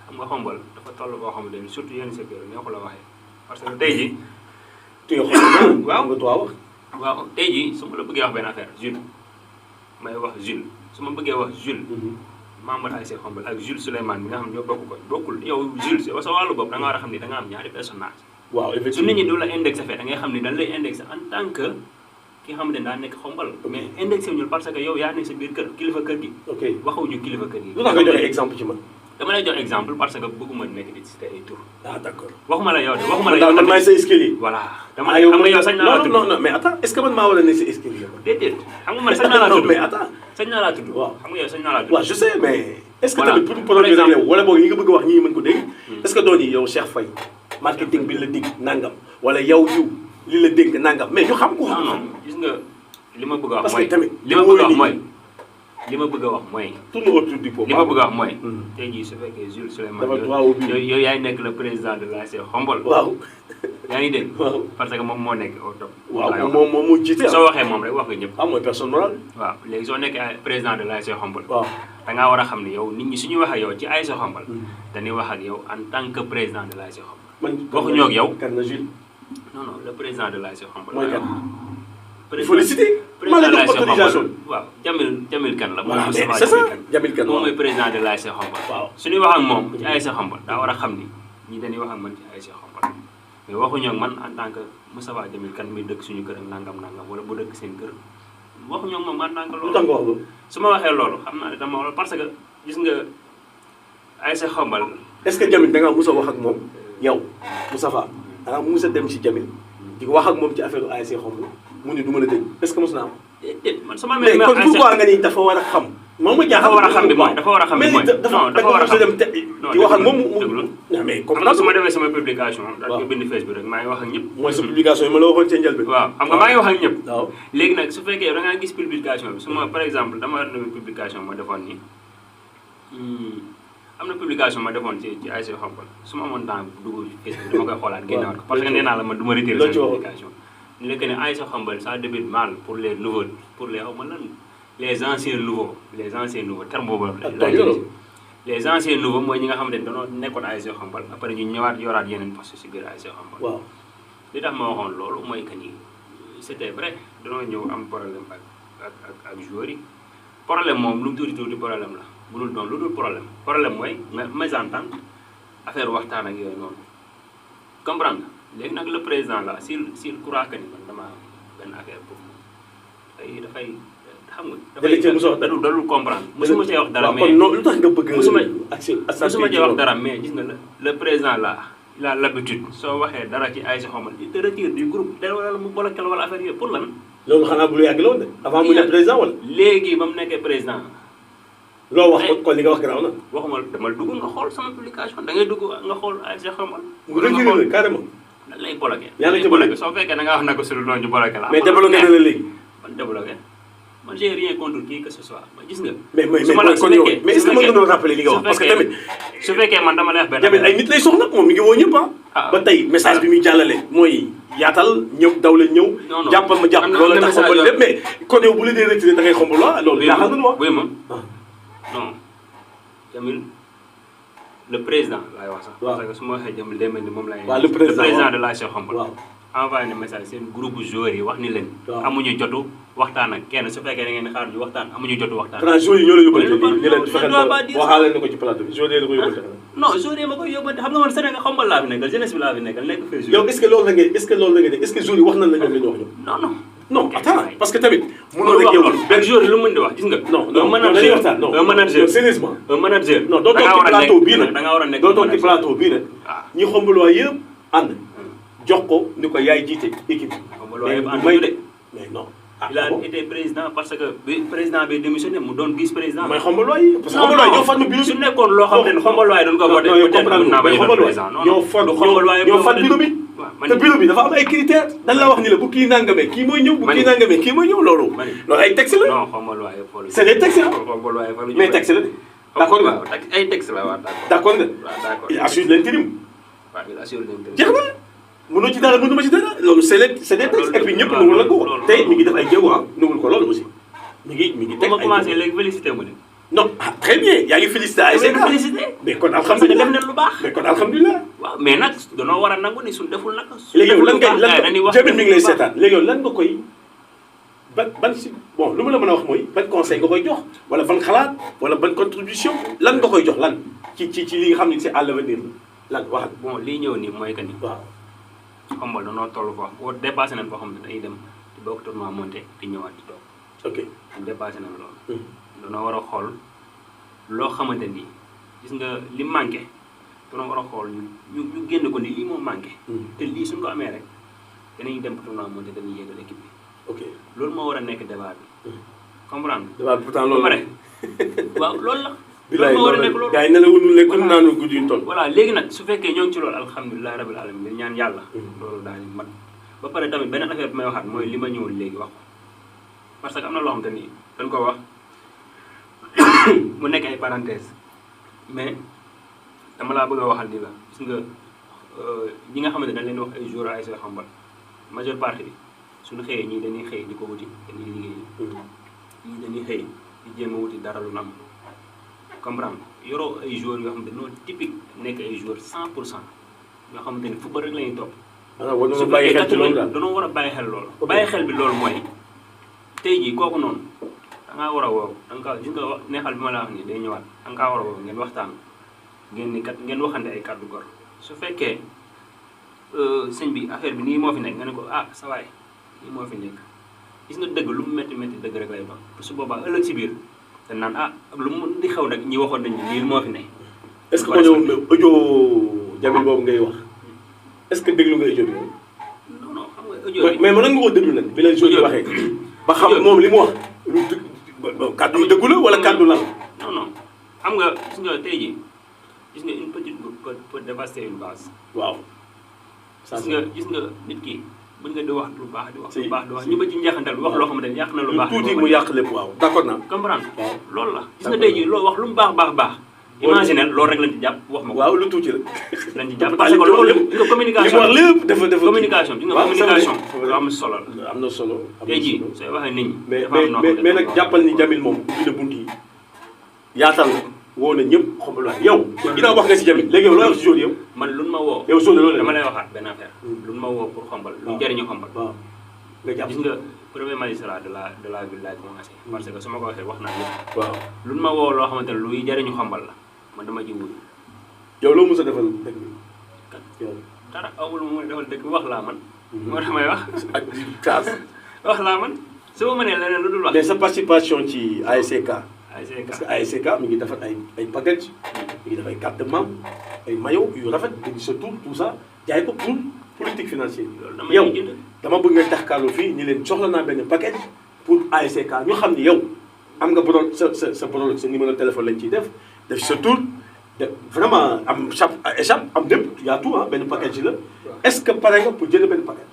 xam nga Xombol dafa toll boo xamante ni surtout yenn secteur yi neexu la waxee parce que tey jii. tey xool waaw nga toi wax. waaw tey jii su ma la bëggee wax benn affaire Jules may wax Jules su ma bëggee wax Jules. membre ASC Xombol ak Jules Souleymane bi nga xam ne ñoo bokkul yow Jules sa wàllu bopp da nga war a xam ni da nga am ñaari personnage. waaw effectivement su nit ñi du la indexé fee da ngay xam ni dañ lay indexé en tant que ki nga xam ne daa nekk Xombol. mais indexé wuñu parce que yow yaa nekk sa biir kër kilifa kër gi. ok waxuñu kilifa kër gi. lu tax nga joxe exemple ci man. dama lay jox exemple parce que bëgguma nekk di cité ay tur. ah d'accord. waxuma la yow de waxuma la yow. man maay sa escalier. voilà dama ne xam nga yow sañ naa laa tudd. non mais attends est-ce que man maa war a ne sa escalier. déedéet xam nga man sañ naa laa tudd. mais attends. sañ naa laa tudd. waaw xam nga yow sañ naa laa tudd. waaw je sais mais. est-ce que voilà tamit pour problème réglé wala boog yi nga bëgg a wax ñii mën ko dégg. est-ce que doon yi yow Cheikh Faye marketing bi la dig nangam wala yow jiw li la dégg nangam mais ñu xam ko. non non gis nga li ma bëgg a wax parce que tamit li ma bëgg a wax mooy. li ma bëgg a wax mooy. tourne autour du pot. li ma bëgg a wax mooy. tey jii su fekkee Jules Souleymane yow yaay nekk le président de l'ASC Xombol. waaw. yaa ngi dégg. waaw parce que moom moo nekk au top. waaw moom moo jiite. soo waxee moom rek wax nga ñëpp. ah mooy personne morale. waaw léegi soo nekkee président de l'ASC Xombol. waaw da ngaa war a xam ne yow nit ñi suñu wax ak yow ci ASC Xombol. dañuy wax ak yow en tant que président de l'ASC Xombol. man waxuñoo ak yow. kan la Jules. non non le président de l'ASC Xombol. mooy kan. félicité maa la jox autorisation waaw Jamil Kane la. voilà c'est ça Jamil Kane moom mooy président de l'ASC Xombol. waaw su ñuy wax ak moom ci ASC Xombol daa war a xam ni ñii dañuy wax ak man ci ASC Xombol mais waxuñoo ak man en tant que Moustapha Jamil Kane mi dëkk suñu kër ak nangam wala bu dëkk seen kër waxuñoo ak moom en tant que loolu. lu tax nga wax loolu. su ma waxee loolu xam naa ne dama wax parce que gis nga ASC Xombol. est-ce que Jamil da ngaa mus a wax ak moom yow Moustapha da ngaa mus a dem ci Jamil di wax ak moom ci affaire ASC Xombol mu ne du ma la dégg est-ce que mos naa am. déedéet man sama mais kon pourquoi nga ni dafa war a xam. moom ma jaaxal dafa war a xam bi mooy dafa war a xam bi mooy non dafa war a xam di wax ak moom mu mais xam nga su ma defee sama publication. waaw daal di bind Facebook rek maa ngi wax ak ñëpp. mooy sa publication yi ma la waxoon ca njëlbeen. waaw xam nga maa ngi wax ak ñëpp. waaw léegi nag su fekkee da ngaa gis publication bi su ma par exemple dama war a publication ma defoon nii am na publication ma defoon ci ASC Xombol su ma amoon temps dugg Facebook dama koy xoolaat génnewaat ko parce que nee naa la man du ma retiré sama publication. ñu ne que ne ASC Xombol ça débute mal pour les nouveaux pour les xaw ma lan les anciens nouveaux terme boobu la les anciens nouveaux mooy ñi nga xamante ne dañoo nekkoon ASC Xombol après ñu ñëwaat yoraat yeneen poste si biir ASC Xombol. waaw li tax ma waxoon loolu mooy que ni c'était vrai dañoo ñëw am problème ak joueurs yi problème moom lu mu tuuti problème la mënul doon lu dul problème mooy mésentente affaire waxtaan ak yooyu noonu comprendre léegi nag le président là s'il croit que ni man dama am benn affaire pour moom dafay xam nga. dalul comprendre. mosuma cee wax dara mais kon non lu tax nga bëgg. mosuma cee wax dara mais gis nga le président là il a l'habitude soo waxee dara ci ASC Xombol il te retire du groupe te wala mu bloqué la wala affaire yooyu pour lan. loolu xanaa bu lu yàgg la woon de avant mu nekk président wala. léegi ba mu nekkee président. loo wax kon li nga wax garaaw na. waxuma dama dugg nga xool sama publication da ngay dugg nga xool ASC Xombol. mu retiré la carrément. da lay bloqué. yaa ngi ci bloqué soo fekkee da nga wax na ko sur le nom ñu bloqué la. mais débloqué na la léegi. man débloqué man j'ai rien contre qui que ce soit ma gis nga. mais est-ce que mën nga doon rappeler li nga wax parce que tamit. su fekkee man dama lay wax benn. tamit ay nit lay soxla moom mi ngi woo ñëpp ah. ba tey message bi muy jàllale mooy yaatal ñëw daw leen ñëw. non jàppal ma jàpp loolu tax Xombol lépp mais kon yow bu la dee retiré da ngay Xombol la loolu jaaxal na wax. oui ma non Jamil le président laay wax sax. waaw parce que su ma waxee Jamil day mel ni moom laay. waaw le président de l'ASC Xombol. waaw envoyé na message seen groupe joueurs yi wax ni leen. waaw amuñu jotu waxtaan ak kenn su fekkee da ngeen xaar ñu waxtaan amuñu jotu waxtaan. xanaa joueurs yi ñoo la yóbbante ni leen fexeel waxaale na ko ci plateau bi joueurs yi la ko yóbbante. non joueurs yi ma koy yóbbante xam nga man Sénégal Xombol laa fi nekkal jeunesse bi laa fi nekkal nekk fee. yow est-ce que loolu la ngay est-ce que loolu la ngay dégg est-ce que joueurs yi wax nañ la ñoom li ñu wax ñoom. non attends parce que tamit. mënoo rek yow benn joueur yi lu mu mën di wax gis nga. non manager sérieusement un manager. non doo toog ci plateau bii nag da nga war a nekk doo toog ci plateau bii nag. ñi Xombol waa yëpp ànd jox ko ni ko yaay jiite équipe bi. Xombol waa yëpp ànd de mais non. il a été président parce que bi président bi démissionné mu doon vice président. mooy Xombol waa yi parce que Xombol waa yi ñoo fat bureau bi. su nekkoon loo xam ne Xombol waa yi doon ko voté peut-être naa bañ a doon président non ñoo fat bureau bi te bureau bi dafa am ay critères dañ la wax ni la bu kii nangamee kii mooy ñëw bu kii nangamee kii mooy ñëw loolu ay texte la non Xombol waa yi c'est des textes Xombol waa yi mais texte la de d'accord nga ay texte la waaw d'accord nga d'accord il assure l'intérim waaw il assure l'intérim jeex na mënoo ci dara mënuma ci dara loolu c'est des textes et puis ñëpp nangul la ko tey mi ngi def ay jéego nangul ko loolu aussi mi ngi teg ma commencé léegi félicité ma non très bien yaa ngi félicité ay félicité mais kon alhamdulilah def nañ lu baax mais kon alhamdulilah waaw mais nag danoo war a nangu ni suñ deful nag léegi yow lan nga Jamil mi ngi lay seetaan léegi yow lan nga koy ban si bon lu ma la mën a wax mooy ban conseil nga koy jox wala ban xalaat wala ban contribution lan nga koy jox lan ci li nga xam ne c'est à l'avenir lan waxal bon lii ñëw nii mooy que ni waaw Xombol danoo toll foo boo dépassé nañ foo xam ne dañuy dem di bokk tournoi monté di ñëwaat di toog ok dépassé nañ loolu danoo war a xool loo xamante ni gis nga li manqué danoo war a xool ñu génn ko ni lii moo manqué te lii suñ ko amee rek danañ dem tournoi monté dañuy yéegal équipe bi ok loolu moo war a nekk débat bi comprendre débat bi pourtant loolu pare waaw loolu la bilaay loolu moo war a nekk loolu gars yi nelawuñu lekkuñu naanu guddi ñu toll voilà léegi nag su fekkee ñoo ngi ci loolu alhamdulilah rabil alamin ñaan yàlla loolu daal di mat ba pare tamit beneen affaire bi may waxaat mooy li ma ñëwoon léegi wax ko parce que am na loo xam te ni dañ ko wax mu nekk ay parenthèse mais dama laa bëgg a waxal ni la gis nga ñi nga xamante dañ leen wax ay joueurs ASC Xombol majeure partie bi suñu xëyee ñii dañuy xëy di ko wuti dañuy liggéey ñii dañuy xëy di jéem a wuti dara lu nam comprendre yoroo ay joueurs yoo xamante non typique nekk ay joueurs 100% yoo xamante ni football rek la ñuy topp war nañoo bàyyi xel ci loolu daal dañoo war a bàyyi xel loolu. bàyyi xel bi loolu mooy tey jii kooku noonu da ngaa war a woo da nga gis nga neexal bi ma la wax nii day ñëwaat da nga kaa war a woo ngeen waxtaan ngeen ni kat ngeen waxante ay kàddu gor su fekkee sëñ bi affaire bi nii moo fi nekk nga ne ko ah sa waay nii moo fi nekk gis nga dëgg lu mu métti métti dëgg rek lay doon su boobaa ëllëg si biir dañ naan ah ak lu mu di xew nag ñi waxoon nañu lii moo fi nekk. est-ce que audio Jamil boobu ngay wax est-ce que déglu nga audio bi yow. non xam nga audio bi mais mën nga koo déglu nag bi la audio waxee. ba xam moom li mu wax lu kàddu yu dëggu la wala kàddu lan. non non xam nga gis nga tey jii gis nga une petite goutte peut dévaster une vase. waaw. gis nga nit ki buñ nga di wax lu baax di wax lu baax di wax ñu ba ci njeexantal wax loo xamante ne yàq na lu baax. tuuti mu yàq lépp waaw d'accord naa. comprendre loolu la gis nga tey jii loo wax lu mu baax. imaginer loolu rek lañ ci jàpp wax ma ko. waaw lu tuuti la. lañ ci jàpp parce que loolu lépp nga communication. li mu wax lépp dafa communication di nga communication. lu am solo la. am na solo. tey jii sooy waxee nit ñi. mais nag jàppal ni Jamil moom ubbi na bunt yi yaatal na woo na ñëpp xombal waay yow. ginnaaw wax nga si Jamil léegi yow loo wax si Joli yow. man luñ ma woo. yow Joli loolu dama lay waxaat benn affaire. luñ ma woo pour xombal. lu jëriñu xombal. waaw nga jàpp gis nga premier magistrat de la ville laay commencé. parce que su ma ko waxee wax naa lépp. waaw luñ ma woo loo xamante ne luy jëriñu xombal la man dama ji wuyu. yow loo mos a defal dëkk bi. kat yow dara amul mu defal dëkk bi wax laa man. moo tax may wax. ak caas. wax laa man su ma mënee leneen lu dul wax. mais sa participation ci ASC. ASC parce que ASC mi ngi defar ay package mi ngi def ay carte de membre ay maillot yu rafet dégg sa tur tout ça jaay ko pour politique financière loolu yow dama bëgg nga taxkaaloo fii ñu leen soxla naa benn package pour ASC ñu xam ni yow am nga borom sa borom sa numéro de téléphone lañ ciy def sa tur de vraiment am échappe am lépp yaa tout ah benn package la est-ce que pare nga pour jënd benn package.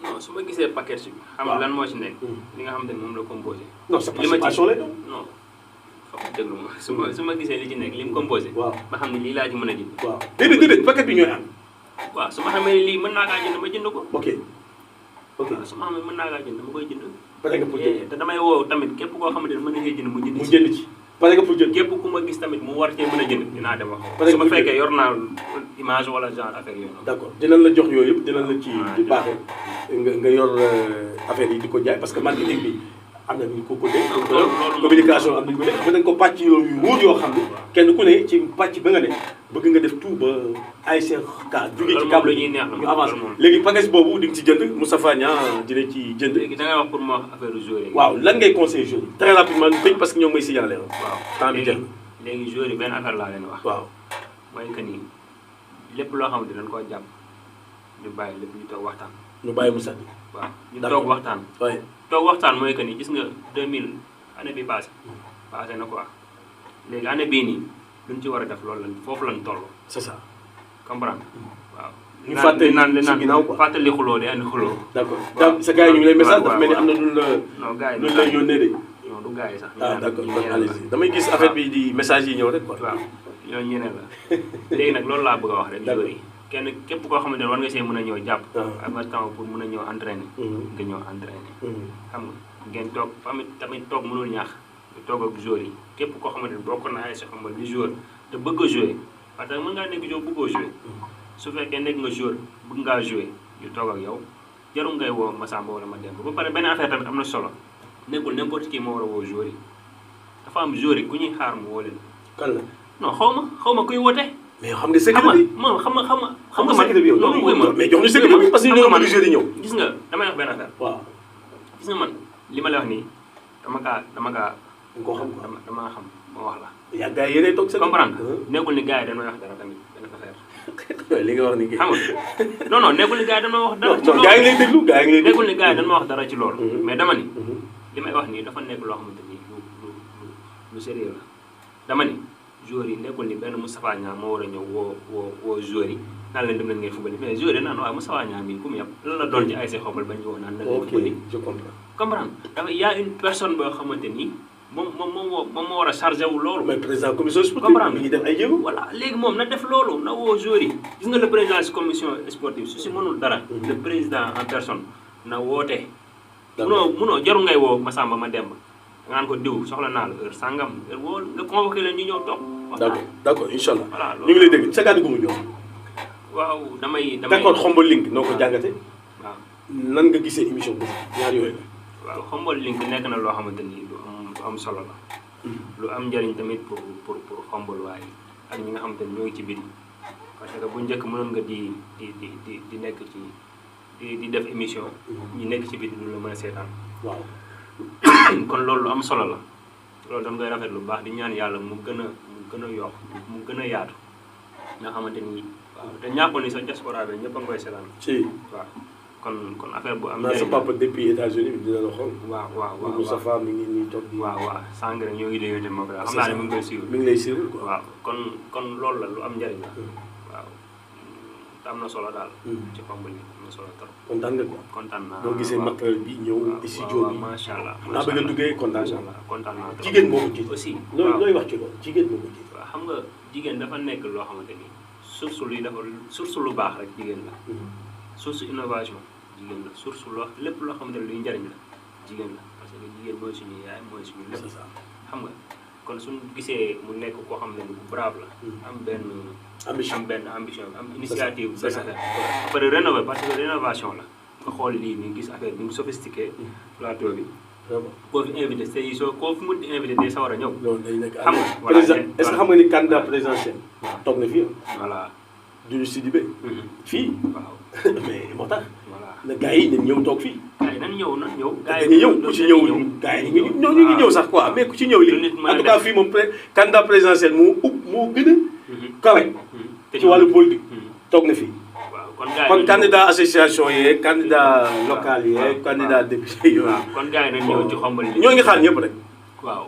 non su ma gisee package bi. xam nga lan moo ci nekk. li nga xam ne moom la composé. non sa participation lay doon. non déglu ma su ma gisee li ci nekk li mu composé. waaw ma xam ne lii laa ci mën a jënd. waaw déedéet paquet bi ñooy am. waaw su ma xamee ne lii mën naa kaa jënd ma jënd ko. ok waaw su ma xamee mën naa kaa jënd dama koy jënd. pare nga pour jënd te damay woo tamit képp koo xamante ne mën na cee jënd mu jënd. mu jënd ci pare nga pour jënd. képp ku ma gis tamit mu war cee mën a jënd dinaa dem wax. pare su nga ma pour fekkee yor naa image wala genre affaire yooyu. d'accord dinañ la jox yooyu yëpp dinañ la ci di baaxee nga yor affaire yi di ko jaay parce que marketing bi am na ñu ko ko dégg. communication am nañu ko dégg dañ ko pàcc yooyu wóor yoo xam ne kenn ku ne ci pàcc ba nga ne bëgg nga def tout ba ASC jóge ci kàddu gi ñu avancé léegi package boobu di nga ci jënd Moustapha Niang dina ci jënd. léegi da ngay wax pour ma wax affaire joueur yi. waaw lan ngay conseiller joueur yi très rapidement ñu tëj parce que ñoom may signalé waaw temps bi jël léegi joueur yi benn affaire laa leen wax. waaw mooy que ni lépp loo xamante dañ koo jàpp ñu bàyyi lépp ñu toog waxtaan. ñu bàyyi Moussa bi. waaw ñu toog waxtaan. waaye toog waxtaan mooy que ni gis nga 2000 année bi passé na quoi léegi année bii nii luñ ci war a def loolu lañ foofu lañ toll. c'est ça. comprendre waaw. ñu fàttali si ginnaaw quoi fàttali xuloo de andi xuloo. d'accord waaw sa gars yi ñu ngi lay message dafa mel ni am na lu la. non gars yi lu lay yónnee de. non du gars yi sax. ah d'accord allez-y damay gis affaire bi di message yi ñëw rek quoi. waaw ñooñu ñeneen la léegi nag loolu laa bëgg a wax rek. joueurs yi kenn képp koo xamante ne war nga see mën a ñëw jàpp. ak nga temps pour mën a ñëw entraîner. nga ñëw entraîner. xam nga ngeen toog tamit toog mënul ñaax nga toog ak joueurs yi képp koo xamante ne bokk na ay sa xamal di joueur te bëgg a jouer parce que mën ngaa nekk joueur bëggoo jouer su fekkee nekk nga joueur bëgg ngaa jouer ñu toog ak yow jarul ngay woo Massamba wala ma Demba ba pare benn affaire tamit am na solo nekkul n'importe qui moo war a woo joueurs yi dafa am joueurs yi ku ñuy xaar mu woo leen. kan la non xaw ma kuy woote. mais xam nga secret bi xam nga secret bi yow non wuy ma mais jox ñu secret bi parce que ñoo mën a jouer di ñëw. gis nga damay wax benn affaire. waaw gis nga man li ma lay wax nii dama kaa. koo xam quoi damaa xam ma wax la. yaa gars yi yéenay toog seen. comprendre nekkul ni gars yi dañoo wax dara tamit benn affaire. li nga wax ni xam nga non nekkul ni gars yi dañoo wax dara. ci loolu non gars yi lay déglu gars yi lay déglu. nekkul ni gars yi dañoo wax dara ci loolu. mais dama ni. li may wax nii dafa nekk loo xamante ni lu sérieux la dama ni. joueurs yi nekkul ni benn Moustapha Niang moo war a ñëw woo joueurs yi naan leen dem leen ngeen fubali mais joueurs yi naan waaw Moustapha Niang mii ku mu yàpp lan la doon ci ASC Xombol bañ ñu woo naan na leen fubali. je comprends. comprendre dafa y a une personne boo xamante ni moom moo war a chargé wu loolu. mais président commission sportive. comprendre mi ngi def ay jéego. voilà léegi moom na def loolu na woo joueurs yi gis nga le président si commission sportive su si mënul dara. le président en personne na woote. munoo jarul ngay woo Massamba ma Demba nga naan ko diw soxla naa la heure sangam heure woo nga convoqué leen ñu ñëw toog. d'accord incha allah. voilà ñu ngi lay dégg sa kàddu gu mu jox. waaw damay d'accord Khombole Link noo ko jàngate waaw nan nga gisee émission bi ñaar yooyu la. waaw Khombole Link nekk na loo xamante ni lu am solo la. lu am njëriñ tamit pour Khombole waaye ak ñi nga xamante ni ñoo ngi ci biir parce que bu njëkk mënoon nga di nekk ci di def émission. ñi nekk ci biir du la mën a seetaan. waaw kon loolu lu am solo la loolu dama koy rafet lu baax di ñaan yàlla mu gën a yokk mu gën a yaatu nga xamante ni waaw te ñàkkul ni sa diaspora bi ñëpp a ngi koy seetaan. ci waaw kon affaire bu am naa sa papa depuis États-Unis bi dina la xool. waaw Moustapha mi ngi nii toog di. waaw sànq rek ñoo ngi déggante moo ko daal xam naa ne mu ngi koy suivre. mi ngi lay suivre quoi. waaw kon loolu la lu am njëriñ la. waaw te am na solo daal. ci Khombole Link am na solo trop. kontaan nga quoi. kontaan naa boo gisee matériel bi ñëw. studio bi macha allah naa bëgg a duggee kontaan macha allah kontaan naa trop. jigéen moo ko jiite aussi looy wax ci loolu jigéen moo ko jiite. waaw xam nga jigéen dafa nekk loo xamante ni source lu baax rek jigéen la. source innovation jigéen la source lépp loo xamante ne luy njariñ la jigéen la parce que jigéen mooy suñu yaay mooy suñu lépp. xam nga kon suñu gisee mu nekk koo xam ne bu brave la. am benn ambition am initiative. c'est ça après rénover parce que rénovation la nga xool lii nii gis affaire bi mu sophistiqué. plateau bi. vraiment koo fi invité tey koo fi mun di invité day sawar a ñëw. loolu day nekk xam nga président est-ce que xam nga ni candidat présidentiel. toog na fii voilà. Doudou Sidibé. fii. waaw mais moo tax. voilà na gars yi dañ ñëw toog fii. gars yi nan ñëw. gars yi ñëw ku ci ñëw gars yi ñu ngi ñëw sax quoi mais ku ci ñëw li en tout cas fii moom candidat présidentiel moo gën a kawe ci wàllu politique toog na fii. kon candidat association yeeg candidat local yeeg candidat député yooyu. waaw kon gars yi nañ ñëw ci Khombole Link. ñoo ngi xaar ñëpp rek. waaw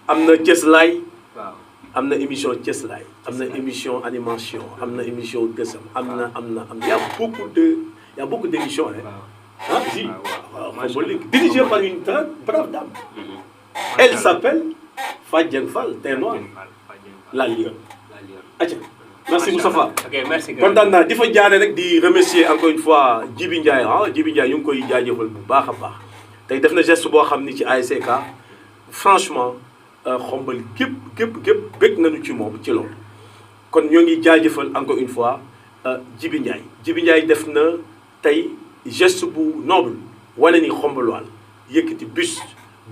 am na Cëslaay. waaw am na émission Cëslaay. am na émission animation am na émission gësam am na y a beaucoup d'émissions hein. Ah si waaw Khombole Link dirigé par une très brave dame. Elle s'appelle Fadjeng Fall Thé Noir la Lionne. Atia merci Moustapha. ok merci. kontaan naa di fa jaare rek di remercier encore une fois Djibi Ndiaye Djibi Ndiaye ñu ngi koy jaajëfal bu baax a baax tey def na geste boo xam ni ci ASC franchement Khombole képp bëgg nañu ci moom ci loolu kon ñoo ngi jaajëfal encore une fois Djibi Ndiaye def na tey geste bu noble wane ni Khombolois yëkkati bus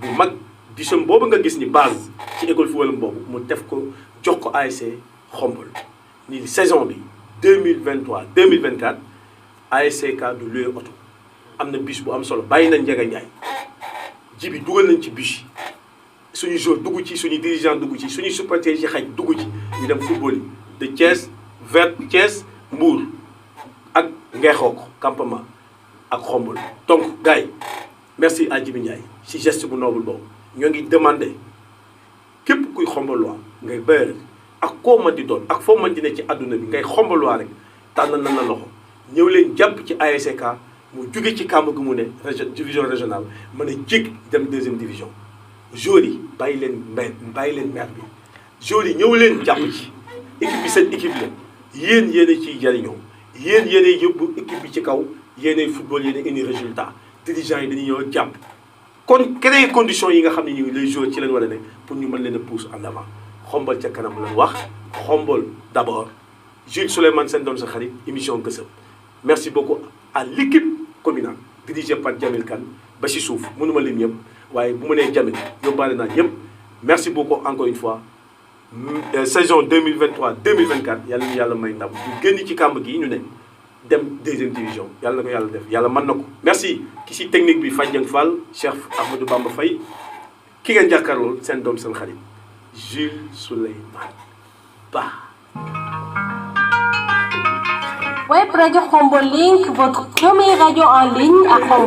bu mag busam boobu nga gis ni base ci école football boobu mu def ko jox ko ASC Khombole ni saison bi 2023 2024 ASC du luy oto am na bus bu am solo bàyyi nañ Ndiaga Ndiaye Djibi dugal nañ ci bus yi suñu joueur dugg ci suñu dirigeant dugg ci suñu supporter ci xaj dugg ci ñu dem football yi de Thiès vers Thiès Mbour ak Ngeexook campement ak Khombole donc gars yi merci à Djibi Ndiaye ci geste bu noble boobu ñoo ngi demandé képp kuy Khombolois ngay bayal ak koo mën di doon ak foo mën di ne ci àdduna bi ngay Khombolois rek tànnal na la loxo ñëw leen jàpp ci ASC mu jóge ci kàmb gi mu ne division régionale mën a jég dem deuxième division joueurs yi bàyyi leen maire bi joueurs yi ñëw leen jàpp ci équipe bi seen équipe la yéen ciy jariñoo yéen yóbbu équipe bi ci kaw yéenay football yéen indi résultat dirigeants yi dañuy ñëw jàpp kon créer conditions yi nga xam ne les joueurs ci leen war a ne pour ñu mën leen a pousse en avant Khombole ca kanam la wax Khombole d'abord Jules Souleymane Sène doon sa xarit émission gësam merci beaucoup à l'équipe communale dirigée par Jamil Kane ba si suuf mënuma lim ñëpp waaye bu ma nee Jamil yóbbaale naa ñëpp merci beaucoup encore une fois saison 2023 2024 yàlla ñu yàlla may ndam ñu génn ci kàmb gi ñu ne dem deuxième division yàlla na ko yàlla def yàlla mën na ko merci ki si technique bi Fadjeng Fall Cheikh Ahmadou Bamba Faye ki ngeen jàkkaarlool seen doom seen xarit Jules Souleymane Ba. Web Radio Khombole Link, votre première radio en ligne à Khombole.